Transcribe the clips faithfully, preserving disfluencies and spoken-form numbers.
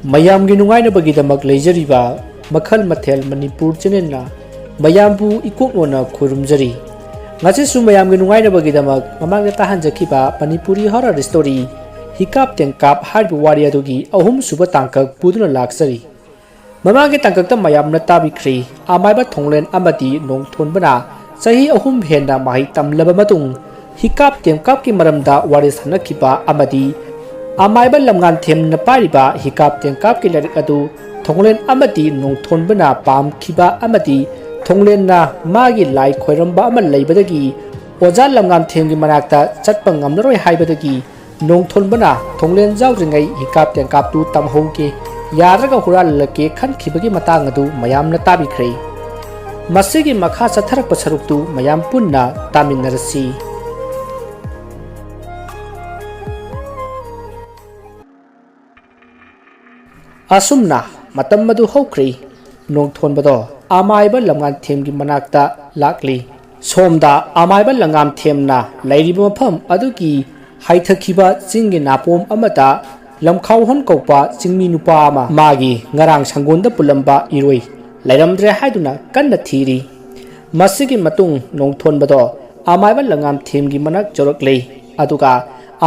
ꯃꯌꯥꯝꯒꯤ ꯅꯨꯡꯉꯥꯏꯅꯕꯒꯤꯗꯃꯛ ꯂꯩꯖꯔꯤꯕ ꯃꯈꯜ ꯃꯊꯦꯜ ꯃꯅꯤꯄꯨꯔ ꯆꯦꯅꯦꯜꯅ ꯃꯌꯥꯝꯕꯨ ꯏꯀꯣꯛꯅꯣꯅ ꯈꯨꯔꯨꯝꯖꯔꯤ꯫ ꯉꯁꯤꯁꯨ ꯃꯌꯥꯝꯒꯤ ꯅꯨꯡꯉꯥꯏꯅꯕꯒꯤꯗꯃꯛ ꯃꯃꯥꯡꯗ ꯇꯥꯍꯟꯖꯈꯤꯕ ꯃꯅꯤꯄꯨꯔꯤ ꯍꯣꯔꯔ ꯁ꯭ꯇꯣꯔꯤ ꯍꯤꯀꯥꯞ ꯇꯦꯡꯀꯥꯞ ꯍꯥꯏꯔꯤꯕ ꯋꯥꯔꯤ ꯑꯗꯨꯒꯤ ꯑꯍꯨꯝꯁꯨꯕ ꯇꯥꯡꯀꯛ ꯄꯨꯗꯨꯅ ꯂꯥꯛꯆꯔꯤ꯫ ꯃꯃꯥꯡꯒꯤ ꯇꯥꯡꯀꯛꯇ ꯃꯌꯥꯝꯅ ꯇꯥꯕꯤꯈ꯭ꯔꯤ, ꯑꯃꯥꯏꯕ ꯊꯣꯡꯂꯦꯟ ꯑꯃꯗꯤ ꯅꯣꯡꯊꯣꯟꯕꯅ ꯆꯍꯤ ꯑꯍꯨꯝ ꯍꯦꯟꯅ ꯃꯍꯩ ꯇꯝꯂꯕ ꯃꯇꯨꯡ ꯍꯤꯀꯥꯞ ꯇꯦꯡꯀꯥꯞꯀꯤ ꯃꯔꯝꯗ ꯋꯥꯔꯤ ꯁꯥꯟꯅꯈꯤꯕ ꯑꯃꯗꯤ ꯑꯃꯥꯏꯕ ꯂꯝꯉꯥꯟꯊꯦꯝꯅ ꯄꯥꯏꯔꯤꯕ ꯍꯤꯀꯥꯞ ꯇꯦꯡꯀꯥꯞꯀꯤ ꯂꯥꯏꯔꯤꯛ ꯑꯗꯨ ꯊꯣꯡꯂꯦꯟ ꯑꯃꯗꯤ ꯅꯣꯡꯊꯣꯟꯕꯅ ꯄꯥꯝꯈꯤꯕ ꯑꯃꯗꯤ ꯊꯣꯡꯂꯦꯟꯅ ꯃꯥꯒꯤ ꯂꯥꯏ ꯈꯣꯏꯔꯝꯕ ꯑꯃ ꯂꯩꯕꯗꯒꯤ ꯑꯣꯖꯥ ꯂꯝꯉꯥꯟꯊꯦꯝꯒꯤ ꯃꯅꯥꯛꯇ ꯆꯠꯄ ꯉꯝꯂꯔꯣꯏ ꯍꯥꯏꯕꯗꯒꯤ ꯅꯣꯡꯊꯣꯟꯕꯅ ꯊꯣꯡꯂꯦꯟ ꯌꯥꯎꯗ꯭ꯔꯤꯉꯩ ꯍꯤꯀꯥꯞ ꯇꯦꯡꯀꯥꯞꯇꯨ ꯇꯝꯍꯧꯒꯦ, ꯌꯥꯗ꯭ꯔꯒ ꯍꯨꯔꯥꯜꯂꯛꯀꯦ ꯈꯟꯈꯤꯕꯒꯤ ꯃꯇꯥꯡ ꯑꯗꯨ ꯃꯌꯥꯝꯅ ꯇꯥꯕꯤꯈ꯭ꯔꯦ꯫ ꯃꯁꯤꯒꯤ ꯃꯈꯥ ꯆꯠꯊꯔꯛꯄ ꯁꯔꯨꯛꯇꯨ ꯃꯌꯥꯝ ꯄꯨꯟꯅ ꯇꯥꯃꯤꯟꯅꯔꯁꯤ꯫ ꯑꯁꯨꯝꯅ ꯃꯇꯝ ꯑꯗꯨ ꯍꯧꯈ꯭ꯔꯦ꯫ ꯅꯣꯡꯊꯣꯟꯕꯗꯣ ꯑꯃꯥꯏꯕ ꯂꯝꯉꯥꯟꯊꯦꯝꯒꯤ ꯃꯅꯥꯛꯇ ꯂꯥꯛꯂꯤ꯫ ꯁꯣꯝꯗ ꯑꯃꯥꯏꯕ ꯂꯝꯉꯥꯟꯊꯦꯝꯅ ꯂꯩꯔꯤꯕ ꯃꯐꯝ ꯑꯗꯨꯒꯤ ꯍꯥꯏꯊꯈꯤꯕ ꯆꯤꯡꯒꯤ ꯅꯥꯄꯣꯝ ꯑꯃꯗ ꯂꯝꯈꯥꯎꯍꯣꯟ ꯀꯧꯕ ꯆꯤꯡꯃꯤ ꯅꯨꯄꯥ ꯑꯃ ꯃꯥꯒꯤ ꯉꯔꯥꯡ ꯁꯪꯒꯣꯟꯗ ꯄꯨꯜꯂꯝꯕ ꯏꯔꯣꯏ ꯂꯩꯔꯝꯗ꯭ꯔꯦ ꯍꯥꯏꯗꯨꯅ ꯀꯟꯅ ꯊꯤꯔꯤ꯫ ꯃꯁꯤꯒꯤ ꯃꯇꯨꯡ ꯅꯣꯡꯊꯣꯟꯕꯗꯣ ꯑꯃꯥꯏꯕ ꯂꯝꯉꯥꯟꯊꯦꯝꯒꯤ ꯃꯅꯥꯛ ꯌꯧꯔꯛꯂꯦ꯫ ꯑꯗꯨꯒ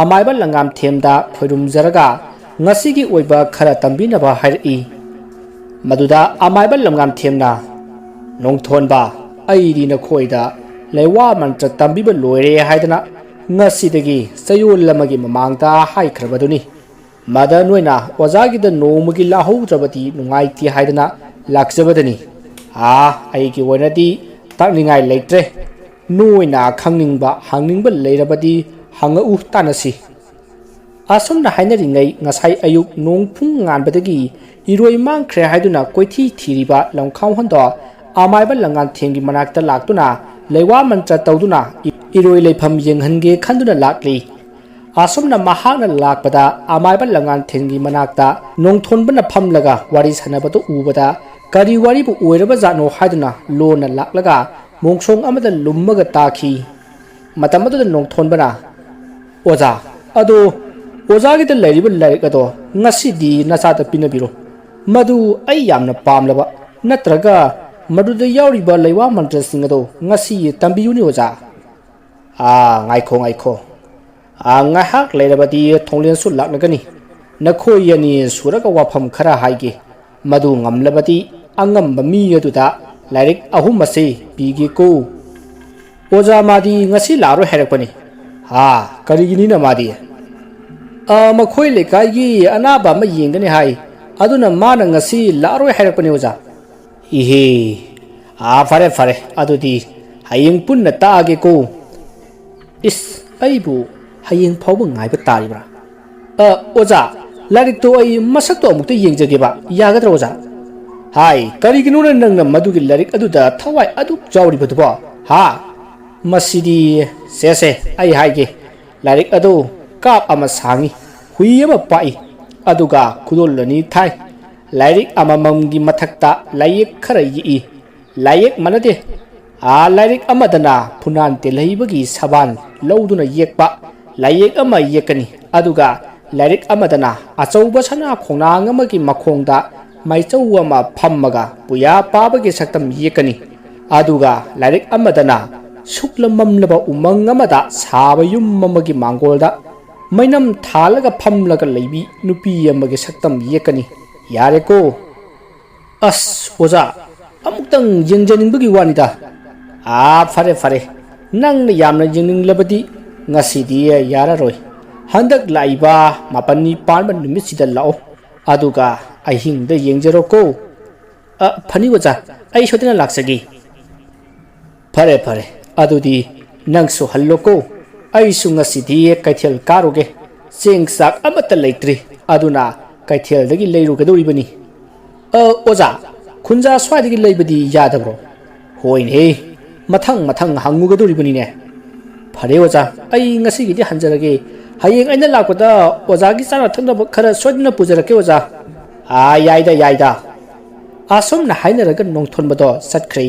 ꯑꯃꯥꯏꯕ ꯂꯝꯉꯥꯟꯊꯦꯝꯗ ꯈꯣꯏꯔꯨꯝꯖꯔꯒ ꯉꯁꯤꯒꯤ ꯑꯣꯏꯕ ꯈꯔ ꯇꯝꯕꯤꯅꯕ ꯍꯥꯏꯔꯛꯏ꯫ ꯃꯗꯨꯗ ꯑꯃꯥꯏꯕ ꯂꯝꯉꯥꯟꯊꯦꯝꯅ, "ꯅꯣꯡꯊꯣꯟꯕ, ꯑꯩꯗꯤ ꯅꯈꯣꯏꯗ ꯂꯩꯋꯥ ꯃꯟꯇ꯭ꯔ ꯇꯝꯕꯤꯕ ꯂꯣꯏꯔꯦ ꯍꯥꯏꯗꯅ ꯉꯁꯤꯗꯒꯤ ꯆꯌꯣꯜ ꯑꯃꯒꯤ ꯃꯃꯥꯡꯗ ꯍꯥꯏꯈ꯭ꯔꯕꯗꯨꯅꯤ꯫ ꯃꯗ ꯅꯣꯏꯅ ꯑꯣꯖꯥꯒꯤꯗ ꯅꯣꯡꯃꯒꯤ ꯂꯥꯛꯍꯧꯗ꯭ꯔꯕꯗꯤ ꯅꯨꯡꯉꯥꯏꯇꯦ ꯍꯥꯏꯗꯅ ꯂꯥꯛꯆꯕꯗꯅꯤ꯫ ꯑꯥ, ꯑꯩꯒꯤ ꯑꯣꯏꯅꯗꯤ ꯇꯥꯛꯅꯤꯡꯉꯥꯏ ꯂꯩꯇ꯭ꯔꯦ꯫ ꯅꯣꯏꯅ ꯈꯪꯅꯤꯡꯕ ꯍꯪꯅꯤꯡꯕ ꯂꯩꯔꯕꯗꯤ ꯍꯪꯉꯛꯎ, ꯇꯥꯟꯅꯁꯤ꯫" ꯑꯁꯨꯝꯅ ꯍꯥꯏꯅꯔꯤꯉꯩ ꯉꯁꯥꯏ ꯑꯌꯨꯛ ꯅꯣꯡ ꯐꯨꯡ ꯉꯥꯟꯕꯗꯒꯤ ꯏꯔꯣꯏ ꯃꯥꯡꯈ꯭ꯔꯦ ꯍꯥꯏꯗꯨꯅ ꯀꯣꯏꯊꯤ ꯊꯤꯔꯤꯕ ꯂꯝꯈꯥꯎꯍꯟꯗꯣ ꯑꯃꯥꯏꯕ ꯂꯝꯉꯥꯟꯊꯦꯝꯒꯤ ꯃꯅꯥꯛꯇ ꯂꯥꯛꯇꯨꯅ ꯂꯩꯋꯥ ꯃꯟꯇ꯭ꯔ ꯇꯧꯗꯨꯅ ꯏꯔꯣꯏ ꯂꯩꯐꯝ ꯌꯦꯡꯍꯟꯒꯦ ꯈꯟꯗꯨꯅ ꯂꯥꯛꯂꯤ꯫ ꯑꯁꯨꯝꯅ ꯃꯍꯥꯛꯅ ꯂꯥꯛꯄꯗ ꯑꯃꯥꯏꯕ ꯂꯝꯉꯥꯟꯊꯦꯝꯒꯤ ꯃꯅꯥꯛꯇ ꯅꯣꯡꯊꯣꯟꯕꯅ ꯐꯝꯂꯒ ꯋꯥꯔꯤ ꯁꯥꯟꯅꯕꯗꯨ ꯎꯕꯗ ꯀꯔꯤ ꯋꯥꯔꯤꯕꯨ ꯑꯣꯏꯔꯕꯖꯥꯠꯅꯣ ꯍꯥꯏꯗꯨꯅ ꯂꯣꯟꯅ ꯂꯥꯛꯂꯒ ꯃꯣꯡꯁꯣꯡ ꯑꯃꯗ ꯂꯨꯝꯃꯒ ꯇꯥꯈꯤ꯫ ꯃꯇꯝ ꯑꯗꯨꯗ ꯅꯣꯡꯊꯣꯟꯕꯅ, "ꯑꯣꯖꯥ, ꯑꯗꯣ ꯑꯣꯖꯥꯒꯤꯗ ꯂꯩꯔꯤꯕ ꯂꯥꯏꯔꯤꯛ ꯑꯗꯣ ꯉꯁꯤꯗꯤ ꯅꯆꯥꯗ ꯄꯤꯅꯕꯤꯔꯣ꯫ ꯃꯗꯨ ꯑꯩ ꯌꯥꯝꯅ ꯄꯥꯝꯂꯕ, ꯅꯠꯇ꯭ꯔꯒ ꯃꯗꯨꯗ ꯌꯥꯎꯔꯤꯕ ꯂꯩꯋꯥ ꯃꯟꯇ꯭ꯔꯁꯤꯡ ꯑꯗꯣ ꯉꯁꯤ ꯇꯝꯕꯤꯌꯨꯅꯦ ꯑꯣꯖꯥ꯫ ꯑꯥ, ꯉꯥꯏꯈꯣ, ꯉꯥꯏꯈꯣ꯫ ꯑꯥ, ꯉꯥꯏꯍꯥꯛ ꯂꯩꯔꯕꯗꯤ ꯊꯣꯡꯂꯦꯟꯁꯨ ꯂꯥꯛꯂꯒꯅꯤ꯫ ꯅꯈꯣꯏ ꯑꯅꯤ ꯁꯨꯔꯒ ꯋꯥꯐꯝ ꯈꯔ ꯍꯥꯏꯒꯦ꯫ ꯃꯗꯨ ꯉꯝꯂꯕꯗꯤ ꯑꯉꯝꯕ ꯃꯤ ꯑꯗꯨꯗ ꯂꯥꯏꯔꯤꯛ ꯑꯍꯨꯝ ꯑꯁꯤ ꯄꯤꯒꯦꯀꯣ꯫ ꯑꯣꯖꯥ, ꯃꯥꯗꯤ ꯉꯁꯤ ꯂꯥꯛꯑꯔꯣꯏ ꯍꯥꯏꯔꯛꯄꯅꯤ꯫ ꯍꯥ, ꯀꯔꯤꯒꯤꯅꯤꯅ ꯃꯥꯗꯤ? ꯑꯥ, ꯃꯈꯣꯏ ꯂꯩꯀꯥꯏꯒꯤ ꯑꯅꯥꯕ ꯑꯃ ꯌꯦꯡꯒꯅꯤ ꯍꯥꯏ, ꯑꯗꯨꯅ ꯃꯥꯅ ꯉꯁꯤ ꯂꯥꯛꯑꯔꯣꯏ ꯍꯥꯏꯔꯛꯄꯅꯤ ꯑꯣꯖꯥ꯫ ꯏꯍꯦ, ꯑꯥ, ꯐꯔꯦ ꯐꯔꯦ, ꯑꯗꯨꯗꯤ ꯍꯌꯦꯡ ꯄꯨꯟꯅ ꯇꯥꯛꯑꯒꯦꯀꯣ꯫ ꯏꯁ, ꯑꯩꯕꯨ ꯍꯌꯦꯡ ꯐꯥꯎꯕ ꯉꯥꯏꯕ ꯇꯥꯔꯤꯕ꯭ꯔꯥ? ꯑ, ꯑꯣꯖꯥ, ꯂꯥꯏꯔꯤꯛꯇꯣ ꯑꯩ ꯃꯁꯛꯇꯣ ꯑꯃꯨꯛꯇ ꯌꯦꯡꯖꯒꯦꯕ, ꯌꯥꯒꯗ꯭ꯔꯥ ꯑꯣꯖꯥ? ꯍꯥꯏ, ꯀꯔꯤꯒꯤꯅꯣꯅ ꯅꯪꯅ ꯃꯗꯨꯒꯤ ꯂꯥꯏꯔꯤꯛ ꯑꯗꯨꯗ ꯊꯋꯥꯏ ꯑꯗꯨꯛ ꯌꯥꯎꯔꯤꯕꯗꯨꯕꯣ? ꯍꯥ? ꯃꯁꯤꯗꯤ, ꯁꯦ ꯁꯦ, ꯑꯩ ꯍꯥꯏꯒꯦ, ꯂꯥꯏꯔꯤꯛ ꯑꯗꯨ ꯀꯥꯞ ꯑꯃ ꯁꯥꯡꯏ, ꯍꯨꯏ ꯑꯃ ꯄꯥꯛꯏ, ꯑꯗꯨꯒ ꯈꯨꯗꯣꯜ ꯑꯅꯤ ꯊꯥꯏ꯫ ꯂꯥꯏꯔꯤꯛ ꯑꯃꯃꯝꯒꯤ ꯃꯊꯛꯇ ꯂꯥꯏꯌꯦꯛ ꯈꯔ ꯌꯦꯛꯏ꯫ ꯂꯥꯏꯌꯦꯛ ꯃꯥꯟꯅꯗꯦ꯫ ꯑꯥ, ꯂꯥꯏꯔꯤꯛ ꯑꯃꯗꯅ ꯐꯨꯅꯥꯟ ꯇꯦꯜꯍꯩꯕꯒꯤ ꯁꯕꯥꯟ ꯂꯧꯗꯨꯅ ꯌꯦꯛꯄ ꯂꯥꯏꯌꯦꯛ ꯑꯃ ꯌꯦꯛꯀꯅꯤ, ꯑꯗꯨꯒ ꯂꯥꯏꯔꯤꯛ ꯑꯃꯗꯅ ꯑꯆꯧꯕ ꯁꯅꯥ ꯈꯣꯡꯅꯥꯡ ꯑꯃꯒꯤ ꯃꯈꯣꯡꯗ ꯃꯥꯏꯆꯧ ꯑꯃ ꯐꯝꯃꯒ ꯄꯨꯌꯥ ꯄꯥꯕꯒꯤ ꯁꯛꯇꯝ ꯌꯦꯛꯀꯅꯤ, ꯑꯗꯨꯒ ꯂꯥꯏꯔꯤꯛ ꯑꯃꯗꯅ ꯁꯨꯛꯂ ꯃꯝꯂꯕ ꯎꯃꯪ ꯑꯃꯗ ꯁꯥꯕ ꯌꯨꯝ ꯑꯃꯒꯤ ꯃꯥꯡꯒꯣꯜꯗ ꯃꯩꯅꯝ ꯊꯥꯜꯂꯒ ꯐꯝꯂꯒ ꯂꯩꯕꯤ ꯅꯨꯄꯤ ꯑꯃꯒꯤ ꯁꯛꯇꯝ ꯌꯦꯛꯀꯅꯤ꯫ ꯌꯥꯔꯦꯀꯣ? ꯑꯁ, ꯑꯣꯖꯥ, ꯑꯃꯨꯛꯇꯪ ꯌꯦꯡꯖꯅꯤꯡꯕꯒꯤ ꯋꯥꯅꯤꯗ꯫ ꯑꯥ, ꯐꯔꯦ, ꯐꯔꯦ, ꯅꯪꯅ ꯌꯥꯝꯅ ꯌꯦꯡꯅꯤꯡꯂꯕꯗꯤ ꯉꯁꯤꯗꯤ ꯌꯥꯔꯔꯣꯏ꯫ ꯍꯟꯗꯛ ꯂꯥꯛꯏꯕ ꯃꯥꯄꯟꯅꯤ ꯄꯥꯟꯕ ꯅꯨꯃꯤꯠꯁꯤꯗ ꯂꯥꯛꯑꯣ, ꯑꯗꯨꯒ ꯑꯍꯤꯡꯗ ꯌꯦꯡꯖꯔꯣꯀꯣ꯫ ꯑ, ꯐꯅꯤ ꯑꯣꯖꯥ, ꯑꯩ ꯁꯣꯏꯗꯅ ꯂꯥꯛꯆꯒꯦ꯫ ꯐꯔꯦ, ꯐꯔꯦ, ꯑꯗꯨꯗꯤ ꯅꯪꯁꯨ ꯍꯜꯂꯣꯀꯣ꯫ ꯑꯩꯁꯨ ꯉꯁꯤꯗꯤ ꯀꯩꯊꯦꯜ ꯀꯥꯔꯨꯒꯦ꯫ ꯆꯦꯡ ꯆꯥꯛ ꯑꯃꯠꯇ ꯂꯩꯇ꯭ꯔꯤ, ꯑꯗꯨꯅ ꯀꯩꯊꯦꯜꯗꯒꯤ ꯂꯩꯔꯨꯒꯗꯧꯔꯤꯕꯅꯤ꯫ ꯑ, ꯑꯣꯖꯥ, ꯈꯨꯟꯖꯥ ꯁ꯭ꯋꯥꯏꯗꯒꯤ ꯂꯩꯕꯗꯤ ꯌꯥꯗꯕ꯭ꯔꯣ? ꯍꯣꯏꯅꯦ, ꯃꯊꯪ ꯃꯊꯪ ꯍꯪꯉꯨꯒꯗꯧꯔꯤꯕꯅꯤꯅꯦ꯫ ꯐꯔꯦ ꯑꯣꯖꯥ, ꯑꯩ ꯉꯁꯤꯒꯤꯗꯤ ꯍꯟꯖꯔꯒꯦ꯫ ꯍꯌꯦꯡ ꯑꯩꯅ ꯂꯥꯛꯄꯗ ꯑꯣꯖꯥꯒꯤ ꯆꯥꯅ ꯊꯛꯅꯕ ꯈꯔ ꯁꯣꯏꯗꯅ ꯄꯨꯖꯔꯛꯀꯦ ꯑꯣꯖꯥ꯫ ꯑꯥ, ꯌꯥꯏꯗ, ꯌꯥꯏꯗ꯫ ꯑꯁꯨꯝꯅ ꯍꯥꯏꯅꯔꯒ ꯅꯣꯡꯊꯣꯟꯕꯗꯣ ꯆꯠꯈ꯭ꯔꯦ꯫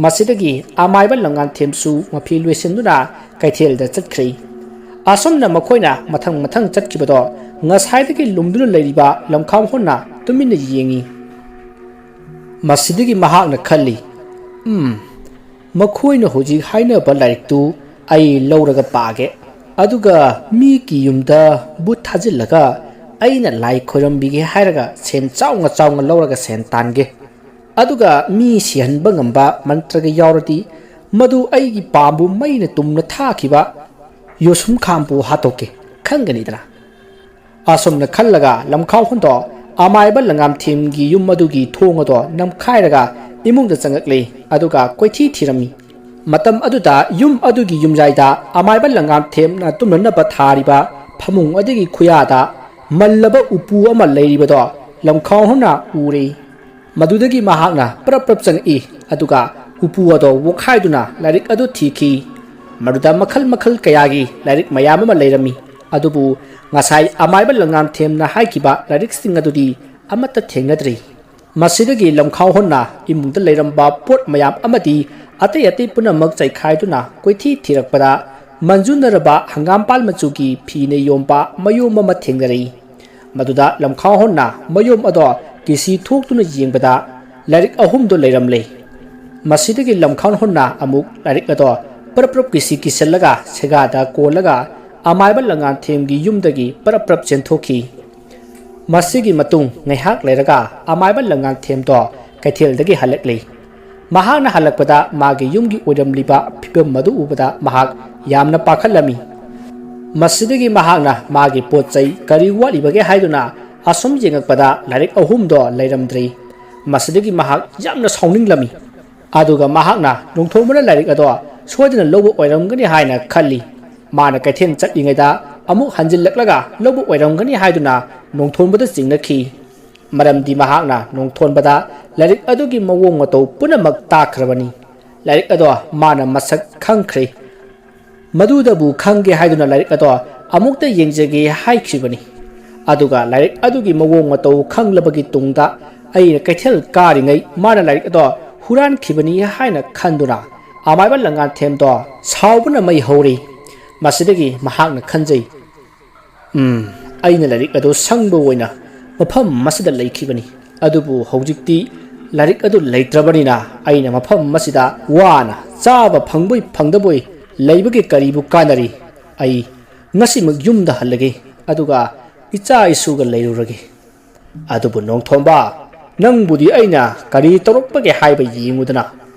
ꯃꯁꯤꯗꯒꯤ ꯑꯃꯥꯏꯕ ꯂꯪꯉꯥꯟꯊꯦꯝꯁꯨ ꯃꯐꯤ ꯂꯣꯏꯁꯤꯟꯗꯨꯅ ꯀꯩꯊꯦꯜꯗ ꯆꯠꯈ꯭ꯔꯦ꯫ ꯑꯁꯨꯝꯅ ꯃꯈꯣꯏꯅ ꯃꯊꯪ ꯃꯊꯪ ꯆꯠꯈꯤꯕꯗꯣ ꯉꯁꯥꯏꯗꯒꯤ ꯂꯨꯝꯗꯨꯅ ꯂꯩꯔꯤꯕ ꯂꯝꯈꯥꯎ ꯍꯣꯟꯅ ꯇꯨꯃꯤꯟꯅ ꯌꯦꯡꯏ꯫ ꯃꯁꯤꯗꯒꯤ ꯃꯍꯥꯛꯅ ꯈꯜꯂꯤ, "ꯎꯝ, ꯃꯈꯣꯏꯅ ꯍꯧꯖꯤꯛ ꯍꯥꯏꯅꯕ ꯂꯥꯏꯔꯤꯛꯇꯨ ꯑꯩ ꯂꯧꯔꯒ ꯄꯥꯒꯦ꯫ ꯑꯗꯨꯒ ꯃꯤꯒꯤ ꯌꯨꯝꯗ ꯚꯨꯠ ꯊꯥꯖꯤꯜꯂꯒ ꯑꯩꯅ ꯂꯥꯏ ꯈꯣꯏꯔꯝꯕꯤꯒꯦ ꯍꯥꯏꯔꯒ ꯁꯦꯟ ꯆꯥꯎꯅ ꯆꯥꯎꯅ ꯂꯧꯔꯒ ꯁꯦꯟ ꯇꯥꯟꯒꯦ꯫ ꯑꯗꯨꯒ ꯃꯤ ꯁꯤꯍꯟꯕ ꯉꯝꯕ ꯃꯟꯇ꯭ꯔꯒ ꯌꯥꯎꯔꯗꯤ ꯃꯗꯨ ꯑꯩꯒꯤ ꯄꯥꯝꯕꯨ ꯃꯩꯅ ꯇꯨꯝꯅ ꯊꯥꯈꯤꯕ ꯌꯣꯁꯨꯝ ꯈꯥꯝꯕꯨ ꯍꯥꯠꯇꯣꯛꯀꯦ, ꯈꯪꯒꯅꯤꯗꯅ?" ꯑꯁꯨꯝꯅ ꯈꯜꯂꯒ ꯂꯝꯈꯥꯎ ꯍꯣꯟꯗꯣ ꯑꯃꯥꯏꯕ ꯂꯪꯉꯥꯝꯊꯦꯝꯒꯤ ꯌꯨꯝ ꯑꯗꯨꯒꯤ ꯊꯣꯡ ꯑꯗꯣ ꯅꯝꯈꯥꯏꯔꯒ ꯏꯃꯨꯡꯗ ꯆꯪꯉꯛꯂꯦ꯫ ꯑꯗꯨꯒ ꯀꯣꯏꯊꯤ ꯊꯤꯔꯝꯃꯤ꯫ ꯃꯇꯝ ꯑꯗꯨꯗ ꯌꯨꯝ ꯑꯗꯨꯒꯤ ꯌꯨꯝꯌꯥꯏꯗ ꯑꯃꯥꯏꯕ ꯂꯪꯉꯥꯝꯊꯦꯝꯅ ꯇꯨꯝꯅꯅꯕ ꯊꯥꯔꯤꯕ ꯐꯃꯨꯡ ꯑꯗꯨꯒꯤ ꯈꯨꯌꯥꯗ ꯃꯜꯂꯕ ꯎꯄꯨ ꯑꯃ ꯂꯩꯔꯤꯕꯗꯣ ꯂꯝꯈꯥꯎ ꯍꯣꯟꯅ ꯎꯔꯦ꯫ ꯃꯗꯨꯗꯒꯤ ꯃꯍꯥꯛꯅ ꯄ꯭ꯔꯞ ꯄ꯭ꯔꯞ ꯆꯪꯉꯛꯏ, ꯑꯗꯨꯒ ꯎꯄꯨ ꯑꯗꯣ ꯋꯣꯛꯈꯥꯏꯗꯨꯅ ꯂꯥꯏꯔꯤꯛ ꯑꯗꯨ ꯊꯤꯈꯤ꯫ ꯃꯗꯨꯗ ꯃꯈꯜ ꯃꯈꯜ ꯀꯌꯥꯒꯤ ꯂꯥꯏꯔꯤꯛ ꯃꯌꯥꯝ ꯑꯃ ꯂꯩꯔꯝꯃꯤ, ꯑꯗꯨꯕꯨ ꯉꯁꯥꯏ ꯑꯃꯥꯏꯕ ꯂꯪꯉꯥꯝꯊꯦꯝꯅ ꯍꯥꯏꯈꯤꯕ ꯂꯥꯏꯔꯤꯛꯁꯤꯡ ꯑꯗꯨꯗꯤ ꯑꯃꯠꯇ ꯊꯦꯡꯅꯗ꯭ꯔꯤ꯫ ꯃꯁꯤꯗꯒꯤ ꯂꯝꯈꯥꯎ ꯍꯣꯟꯅ ꯏꯃꯨꯡꯗ ꯂꯩꯔꯝꯕ ꯄꯣꯠ ꯃꯌꯥꯝ ꯑꯃꯗꯤ ꯑꯇꯩ ꯑꯇꯩ ꯄꯨꯝꯅꯃꯛ ꯆꯥꯏꯈꯥꯏꯗꯨꯅ ꯀꯣꯏꯊꯤ ꯊꯤꯔꯛꯄꯗ, ꯃꯟꯖꯨꯅꯔꯕ ꯍꯪꯒꯥꯝꯄꯥꯜ ꯃꯆꯨꯒꯤ ꯐꯤꯅ ꯌꯣꯝꯕ ꯃꯌꯣꯝ ꯑꯃ ꯊꯦꯡꯅꯔꯛꯏ꯫ ꯃꯗꯨꯗ ꯂꯝꯈꯥꯎ ꯍꯣꯟꯅ ꯃꯌꯣꯝ ꯑꯗꯣ ꯀꯤꯁꯤ ꯊꯣꯛꯇꯨꯅ ꯌꯦꯡꯕꯗ, ꯂꯥꯏꯔꯤꯛ ꯑꯍꯨꯝꯗꯣ ꯂꯩꯔꯝꯂꯦ꯫ ꯃꯁꯤꯗꯒꯤ ꯂꯝꯈꯥꯎ ꯍꯣꯟꯅ ꯑꯃꯨꯛ ꯂꯥꯏꯔꯤꯛ ꯑꯗꯣ ꯄ꯭ꯔꯞ ꯄ꯭ꯔꯞ ꯀꯤꯁꯤ ꯀꯤꯁꯜꯂꯒ ꯁꯦꯒꯥꯗ ꯀꯣꯜꯂꯒ ꯑꯃꯥꯏꯕ ꯂꯪꯉꯥꯟꯊꯦꯝꯒꯤ ꯌꯨꯝꯗꯒꯤ ꯄ꯭ꯔꯞ ꯄ꯭ꯔꯞ ꯆꯦꯟꯊꯣꯛꯈꯤ꯫ ꯃꯁꯤꯒꯤ ꯃꯇꯨꯡ ꯉꯥꯏꯍꯥꯛ ꯂꯩꯔꯒ ꯑꯃꯥꯏꯕ ꯂꯪꯉꯥꯟꯊꯦꯝꯗꯣ ꯀꯩꯊꯦꯜꯗꯒꯤ ꯍꯜꯂꯛꯂꯤ꯫ ꯃꯍꯥꯛꯅ ꯍꯜꯂꯛꯄꯗ ꯃꯥꯒꯤ ꯌꯨꯝꯒꯤ ꯑꯣꯏꯔꯝꯂꯤꯕ ꯐꯤꯕꯝ ꯑꯗꯨ ꯎꯕꯗ ꯃꯍꯥꯛ ꯌꯥꯝꯅ ꯄꯥꯈꯠꯂꯝꯃꯤ꯫ ꯃꯁꯤꯗꯒꯤ ꯃꯍꯥꯛꯅ ꯃꯥꯒꯤ ꯄꯣꯠ ꯆꯩ ꯀꯔꯤ ꯋꯥꯠꯂꯤꯕꯒꯦ ꯍꯥꯏꯗꯨꯅ ꯑꯁꯨꯝ ꯌꯦꯡꯉꯛꯄꯗ ꯂꯥꯏꯔꯤꯛ ꯑꯍꯨꯝꯗꯣ ꯂꯩꯔꯝꯗ꯭ꯔꯦ꯫ ꯃꯁꯤꯗꯒꯤ ꯃꯍꯥꯛ ꯌꯥꯝꯅ ꯁꯥꯎꯅꯤꯡꯂꯝꯃꯤ꯫ ꯑꯗꯨꯒ ꯃꯍꯥꯛꯅ ꯅꯣꯡꯊꯣꯝꯕꯅ ꯂꯥꯏꯔꯤꯛ ꯑꯗꯣ ꯁꯣꯏꯗꯅ ꯂꯧꯕ ꯑꯣꯏꯔꯝꯒꯅꯤ ꯍꯥꯏꯅ ꯈꯜꯂꯤ꯫ ꯃꯥꯅ ꯀꯩꯊꯦꯜ ꯆꯠꯂꯤꯉꯩꯗ ꯑꯃꯨꯛ ꯍꯟꯖꯤꯜꯂꯛꯂꯒ ꯂꯧꯕ ꯑꯣꯏꯔꯝꯒꯅꯤ ꯍꯥꯏꯗꯨꯅ ꯅꯣꯡꯊꯣꯟꯕꯗ ꯆꯤꯡꯅꯈꯤ꯫ ꯃꯔꯝꯗꯤ ꯃꯍꯥꯛꯅ ꯅꯣꯡꯊꯣꯟꯕꯗ ꯂꯥꯏꯔꯤꯛ ꯑꯗꯨꯒꯤ ꯃꯑꯣꯡ ꯃꯇꯧ ꯄꯨꯝꯅꯃꯛ ꯇꯥꯛꯈ꯭ꯔꯕꯅꯤ꯫ ꯂꯥꯏꯔꯤꯛ ꯑꯗꯣ ꯃꯥꯅ ꯃꯁꯛ ꯈꯪꯈ꯭ꯔꯦ꯫ ꯃꯗꯨꯗꯕꯨ ꯈꯪꯒꯦ ꯍꯥꯏꯗꯨꯅ ꯂꯥꯏꯔꯤꯛ ꯑꯗꯣ ꯑꯃꯨꯛꯇ ꯌꯦꯡꯖꯒꯦ ꯍꯥꯏꯈꯤꯕꯅꯤ꯫ ꯑꯗꯨꯒ ꯂꯥꯏꯔꯤꯛ ꯑꯗꯨꯒꯤ ꯃꯑꯣꯡ ꯃꯇꯧ ꯈꯪꯂꯕꯒꯤ ꯇꯨꯡꯗ ꯑꯩꯅ ꯀꯩꯊꯦꯜ ꯀꯥꯔꯤꯉꯩ ꯃꯥꯅ ꯂꯥꯏꯔꯤꯛ ꯑꯗꯣ ꯍꯨꯔꯥꯟꯈꯤꯕꯅꯤ ꯍꯥꯏꯅ ꯈꯟꯗꯨꯅ ꯑꯃꯥꯏꯕ ꯂꯪꯉꯥꯟꯊꯦꯝꯗꯣ ꯁꯥꯎꯕꯅ ꯃꯩ ꯍꯧꯔꯤ꯫ ꯃꯁꯤꯗꯒꯤ ꯃꯍꯥꯛꯅ ꯈꯟꯖꯩ, "ꯎꯝ, ꯑꯩꯅ ꯂꯥꯏꯔꯤꯛ ꯑꯗꯨ ꯁꯪꯕ ꯑꯣꯏꯅ ꯃꯐꯝ ꯑꯁꯤꯗ ꯂꯩꯈꯤꯕꯅꯤ꯫ ꯑꯗꯨꯕꯨ ꯍꯧꯖꯤꯛꯇꯤ ꯂꯥꯏꯔꯤꯛ ꯑꯗꯨ ꯂꯩꯇ꯭ꯔꯕꯅꯤꯅ ꯑꯩꯅ ꯃꯐꯝ ꯑꯁꯤꯗ ꯋꯥꯅ ꯆꯥꯕ ꯐꯪꯕꯣꯏ ꯐꯪꯗꯕꯣꯏ ꯂꯩꯕꯒꯤ ꯀꯔꯤꯕꯨ ꯀꯥꯟꯅꯔꯤ? ꯑꯩ ꯉꯁꯤꯃꯛ ꯌꯨꯝꯗ ꯍꯜꯂꯒꯦ, ꯑꯗꯨꯒ ꯏꯆꯥ ꯏꯁꯨꯒ ꯂꯩꯔꯨꯔꯒꯦ꯫ ꯑꯗꯨꯕꯨ ꯅꯣꯡꯊꯣꯝꯕ, ꯅꯪꯕꯨꯗꯤ ꯑꯩꯅ ꯀꯔꯤ ꯇꯧꯔꯛꯄꯒꯦ ꯍꯥꯏꯕ ꯌꯦꯡꯉꯨꯗꯅ꯫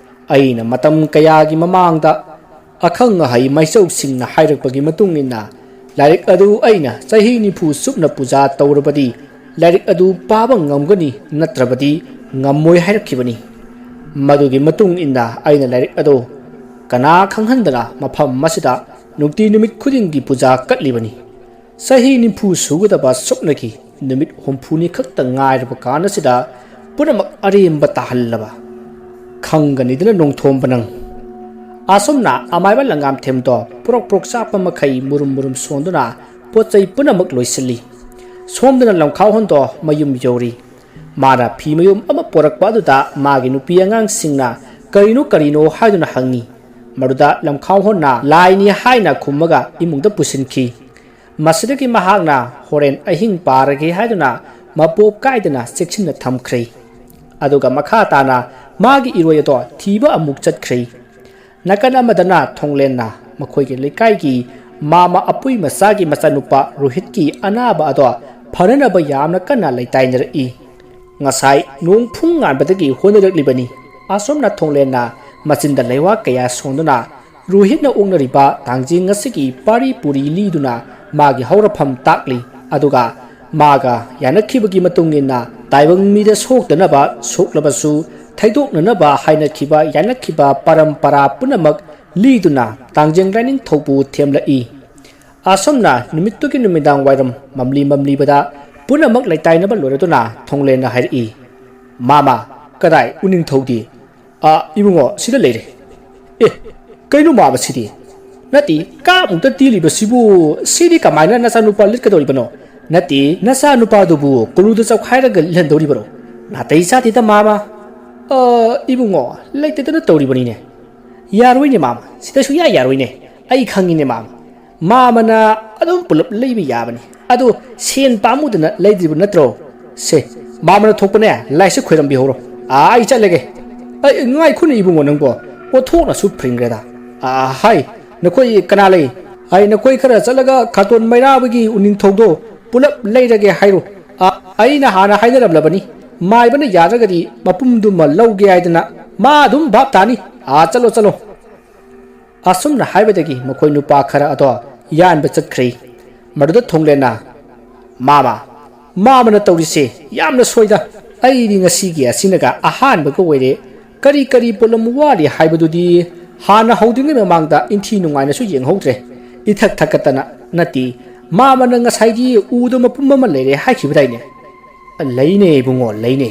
ꯑꯩꯅ ꯃꯇꯝ ꯀꯌꯥꯒꯤ ꯃꯃꯥꯡꯗ ꯑꯈꯪ ꯑꯍꯩ ꯃꯥꯏꯆꯧꯁꯤꯡꯅ ꯍꯥꯏꯔꯛꯄꯒꯤ ꯃꯇꯨꯡ ꯏꯟꯅ ꯂꯥꯏꯔꯤꯛ ꯑꯗꯨ ꯑꯩꯅ ꯆꯍꯤ ꯅꯤꯐꯨ ꯆꯨꯞꯅ ꯄꯨꯖꯥ ꯇꯧꯔꯕꯗꯤ ꯂꯥꯏꯔꯤꯛ ꯑꯗꯨ ꯄꯥꯕ ꯉꯝꯒꯅꯤ, ꯅꯠꯇ꯭ꯔꯕꯗꯤ ꯉꯝꯃꯣꯏ ꯍꯥꯏꯔꯛꯈꯤꯕꯅꯤ꯫ ꯃꯗꯨꯒꯤ ꯃꯇꯨꯡ ꯏꯟꯅ ꯑꯩꯅ ꯂꯥꯏꯔꯤꯛ ꯑꯗꯨ ꯀꯅꯥ ꯈꯪꯍꯟꯗꯅ ꯃꯐꯝ ꯑꯁꯤꯗ ꯅꯨꯡꯇꯤ ꯅꯨꯃꯤꯠ ꯈꯨꯗꯤꯡꯒꯤ ꯄꯨꯖꯥ ꯀꯠꯂꯤꯕꯅꯤ꯫ ꯆꯍꯤ ꯅꯤꯐꯨ ꯁꯨꯒꯗꯕ ꯁꯨꯞꯅꯒꯤ ꯅꯨꯃꯤꯠ ꯍꯨꯝꯐꯨꯅꯤ ꯈꯛꯇ ꯉꯥꯏꯔꯕ ꯀꯥꯟ ꯑꯁꯤꯗ ꯄꯨꯝꯅꯃꯛ ꯑꯔꯦꯝꯕ ꯇꯥꯍꯜꯂꯕ꯫ ꯈꯪꯒꯅꯤꯗꯅ ꯅꯣꯡꯊꯣꯝꯕ ꯅꯪ꯫ ꯑꯁꯨꯝꯅ ꯑꯃꯥꯏꯕ ꯂꯪꯒꯥꯝꯊꯦꯝꯗꯣ ꯄꯨꯔꯛ ꯄꯨꯔꯛ ꯆꯥꯛꯄ ꯃꯈꯩ ꯃꯨꯔꯨꯝ ꯃꯨꯔꯨꯝ ꯁꯣꯟꯗꯨꯅ ꯄꯣꯠ ꯆꯩ ꯄꯨꯝꯅꯃꯛ ꯂꯣꯏꯁꯤꯜꯂꯤ꯫ ꯁꯣꯝꯗꯅ ꯂꯝꯈꯥꯎꯍꯣꯟꯗꯣ ꯃꯌꯨꯝ ꯌꯧꯔꯤ꯫ ꯃꯥꯅ ꯐꯤ ꯃꯌꯨꯝ ꯑꯃ ꯄꯣꯔꯛꯄ ꯑꯗꯨꯗ ꯃꯥꯒꯤ ꯅꯨꯄꯤ ꯑꯉꯥꯡꯁꯤꯡꯅ ꯀꯔꯤꯅꯣ ꯀꯔꯤꯅꯣ ꯍꯥꯏꯗꯨꯅ ꯍꯪꯉꯤ꯫ ꯃꯗꯨꯗ ꯂꯝꯈꯥꯎꯍꯣꯟꯅ ꯂꯥꯏꯅꯤ ꯍꯥꯏꯅ ꯈꯨꯝꯃꯒ ꯏꯃꯨꯡꯗ ꯄꯨꯁꯤꯟꯈꯤ꯫ ꯃꯁꯤꯗꯒꯤ ꯃꯍꯥꯛꯅ ꯍꯣꯔꯦꯟ ꯑꯍꯤꯡ ꯄꯥꯔꯒꯦ ꯍꯥꯏꯗꯨꯅ ꯃꯄꯣꯞ ꯀꯥꯏꯗꯅ ꯆꯦꯛꯁꯤꯟꯅ ꯊꯝꯈ꯭ꯔꯦ꯫ ꯑꯗꯨꯒ ꯃꯈꯥ ꯇꯥꯅ ꯃꯥꯒꯤ ꯏꯔꯣꯏ ꯑꯗꯣ ꯊꯤꯕ ꯑꯃꯨꯛ ꯆꯠꯈ꯭ꯔꯦ꯫ ꯅꯥꯀꯟ ꯑꯃꯗꯅ ꯊꯣꯡꯂꯦꯟꯅ ꯃꯈꯣꯏꯒꯤ ꯂꯩꯀꯥꯏꯒꯤ ꯃꯥꯃ ꯑꯄꯨꯏ ꯃꯆꯥꯒꯤ ꯃꯆꯥꯅꯨꯄꯥ ꯔꯣꯍꯤꯠꯀꯤ ꯑꯅꯥꯕ ꯑꯗꯣ ꯐꯅꯅꯕ ꯌꯥꯝꯅ ꯀꯟꯅ ꯂꯩꯇꯥꯏꯅꯔꯛꯏ꯫ ꯉꯁꯥꯏ ꯅꯣꯡ ꯐꯨꯡ ꯉꯥꯟꯕꯗꯒꯤ ꯍꯣꯠꯅꯔꯛꯂꯤꯕꯅꯤ꯫ ꯑꯁꯣꯝꯅ ꯊꯣꯡꯂꯦꯟꯅ ꯃꯆꯤꯟꯗ ꯂꯩꯋꯥ ꯀꯌꯥ ꯁꯣꯟꯗꯨꯅ ꯔꯣꯍꯤꯠꯅ ꯑꯣꯛꯅꯔꯤꯕ ꯇꯥꯡꯖꯤꯡ ꯑꯁꯤꯒꯤ ꯄꯥꯔꯤ ꯄꯨꯔꯤ ꯂꯤꯗꯨꯅ ꯃꯥꯒꯤ ꯍꯧꯔꯛꯐꯝ ꯇꯥꯛꯂꯤ꯫ ꯑꯗꯨꯒ ꯃꯥꯒ ꯌꯥꯅꯈꯤꯕꯒꯤ ꯃꯇꯨꯡ ꯏꯟꯅ ꯇꯥꯏꯕꯪ ꯃꯤꯗ ꯁꯣꯛꯇꯅꯕ, ꯁꯣꯛꯂꯕꯁꯨ ꯊꯩꯗꯣꯛꯅꯅꯕ ꯍꯥꯏꯅꯈꯤꯕ ꯌꯥꯅꯈꯤꯕ ꯄꯔꯝꯄꯔꯥ ꯄꯨꯝꯅꯃꯛ ꯂꯤꯗꯨꯅ ꯇꯥꯡꯖꯤꯡ ꯂꯥꯏꯅꯤꯡꯊꯧꯕꯨ ꯊꯦꯝꯂꯛꯏ꯫ ꯑꯁꯨꯝꯅ ꯅꯨꯃꯤꯠꯇꯨꯒꯤ ꯅꯨꯃꯤꯗꯥꯡ ꯋꯥꯏꯔꯝ ꯃꯝꯂꯤ ꯃꯝꯂꯤꯕꯗ ꯄꯨꯝꯅꯃꯛ ꯂꯩꯇꯥꯏꯅꯕ ꯂꯣꯏꯔꯗꯨꯅ ꯊꯣꯡꯂꯦꯟꯅ ꯍꯥꯏꯔꯛꯏ, "ꯃꯥꯃ, ꯀꯗꯥꯏ ꯎꯅꯤꯡꯊꯧꯗꯤ?" "ꯑꯥ, ꯏꯕꯨꯡꯉꯣ, ꯁꯤꯗ ꯂꯩꯔꯦ꯫" "ꯑꯦ, ꯀꯩꯅꯣ ꯃꯥꯃ ꯁꯤꯗꯤ? ꯅꯠꯇꯦ, ꯀꯥꯞꯃꯨꯛꯇ ꯇꯦꯜꯂꯤꯕꯁꯤꯕꯨ, ꯁꯤꯗꯤ ꯀꯃꯥꯏꯅ ꯅꯆꯥꯅꯨꯄꯥ ꯂꯤꯠꯀꯗꯧꯔꯤꯕꯅꯣ? ꯅꯠꯇꯦ, ꯅꯆꯥꯅꯨꯄꯥꯗꯨꯕꯨ ꯀꯣꯂꯨꯗ ꯆꯧꯈꯥꯏꯔꯒ ꯂꯤꯠꯍꯟꯗꯧꯔꯤꯕꯔꯣ?" "ꯅꯥꯇꯩ ꯆꯥꯗꯦꯗ ꯃꯥꯃ꯫" "ꯑꯥ, ꯏꯕꯨꯡꯉꯣ, ꯂꯩꯇꯗꯅ ꯇꯧꯔꯤꯕꯅꯤꯅꯦ꯫" "ꯌꯥꯔꯣꯏꯅꯦ ꯃꯥꯃ, ꯁꯤꯗ ꯁꯨꯡꯌꯥ ꯌꯥꯔꯣꯏꯅꯦ꯫ ꯑꯩ ꯈꯪꯉꯤꯅꯦ ꯃꯥꯃ꯫ ꯃꯥꯃꯅ ꯑꯗꯨꯝ ꯄꯨꯂꯞ ꯂꯩꯕ ꯌꯥꯕꯅꯤ꯫ ꯑꯗꯨ ꯁꯦꯟ ꯄꯥꯝꯃꯨꯗꯅ ꯂꯩꯗ꯭ꯔꯤꯕ ꯅꯠꯇ꯭ꯔꯣ? ꯁꯦ, ꯃꯥꯃꯅ ꯊꯣꯛꯄꯅꯦ, ꯂꯥꯏꯁꯦ ꯈꯣꯏꯔꯝꯕꯤꯍꯧꯔꯣ꯫ ꯑꯥ, ꯑꯩ ꯆꯠꯂꯒꯦ꯫ ꯑꯩ, ꯉꯥꯏꯈꯣꯅꯦ ꯏꯕꯨꯡꯉꯣ ꯅꯪꯕꯣ, ꯑꯣꯟꯊꯣꯛꯅꯁꯨ ꯐ꯭ꯔꯤꯡꯈ꯭ꯔꯦꯗ꯫ ꯑꯥ, ꯍꯥꯏ, ꯅꯈꯣꯏ ꯀꯅꯥ ꯂꯩ? ꯑꯩ ꯅꯈꯣꯏ ꯈꯔ ꯆꯠꯂꯒ ꯈꯥꯇꯣꯟ ꯃꯩꯔꯥꯕꯒꯤ ꯎꯅꯤꯡꯊꯧꯗꯣ ꯄꯨꯂꯞ ꯂꯩꯔꯒꯦ ꯍꯥꯏꯔꯣ꯫ ꯑꯥ, ꯑꯩꯅ ꯍꯥꯟꯅ ꯍꯥꯏꯅꯔꯝꯂꯕꯅꯤ, ꯃꯥꯏꯕꯅ ꯌꯥꯗ꯭ꯔꯒꯗꯤ ꯃꯄꯨꯝꯗꯨꯃ ꯂꯧꯒꯦ ꯍꯥꯏꯗꯅ꯫ ꯃꯥ ꯑꯗꯨꯝ ꯚꯥꯞ ꯇꯥꯅꯤ꯫ ꯑꯥ, ꯆꯠꯂꯣ, ꯆꯠꯂꯣ꯫ ꯑꯁꯨꯝꯅ ꯍꯥꯏꯕꯗꯒꯤ ꯃꯈꯣꯏ ꯅꯨꯄꯥ ꯈꯔ ꯑꯗꯣ ꯌꯥꯟꯕ ꯆꯠꯈ꯭ꯔꯦ꯫ ꯃꯗꯨꯗ ꯊꯣꯡꯂꯦꯟꯅ, "ꯃꯥꯃ, ꯃꯥꯃꯅ ꯇꯧꯔꯤꯁꯦ ꯌꯥꯝꯅ ꯁꯣꯏꯗ꯫ ꯑꯩꯗꯤ ꯉꯁꯤꯒꯤ ꯑꯁꯤꯅꯒ ꯑꯍꯥꯟꯕꯒ ꯑꯣꯏꯔꯦ꯫ ꯀꯔꯤ ꯀꯔꯤ ꯄꯣꯠꯂꯝ ꯋꯥꯠꯂꯤ ꯍꯥꯏꯕꯗꯨꯗꯤ ꯍꯥꯟꯅ ꯍꯧꯗ꯭ꯔꯤꯉꯩ ꯃꯃꯥꯡꯗ ꯏꯟꯊꯤ ꯅꯨꯡꯉꯥꯏꯅꯁꯨ ꯌꯦꯡꯍꯧꯗ꯭ꯔꯦ꯫ ꯏꯊꯛ ꯊꯛꯀꯠꯇꯅ ꯅꯠꯇꯦ꯫ ꯃꯥꯃꯅ ꯉꯁꯥꯏꯒꯤ ꯎꯗꯣ ꯃꯄꯨꯝ ꯑꯃ ꯂꯩꯔꯦ ꯍꯥꯏꯈꯤꯕꯗꯥꯏꯅꯦ?" "ꯂꯩꯅꯦ ꯏꯕꯨꯡꯉꯣ, ꯂꯩꯅꯦ꯫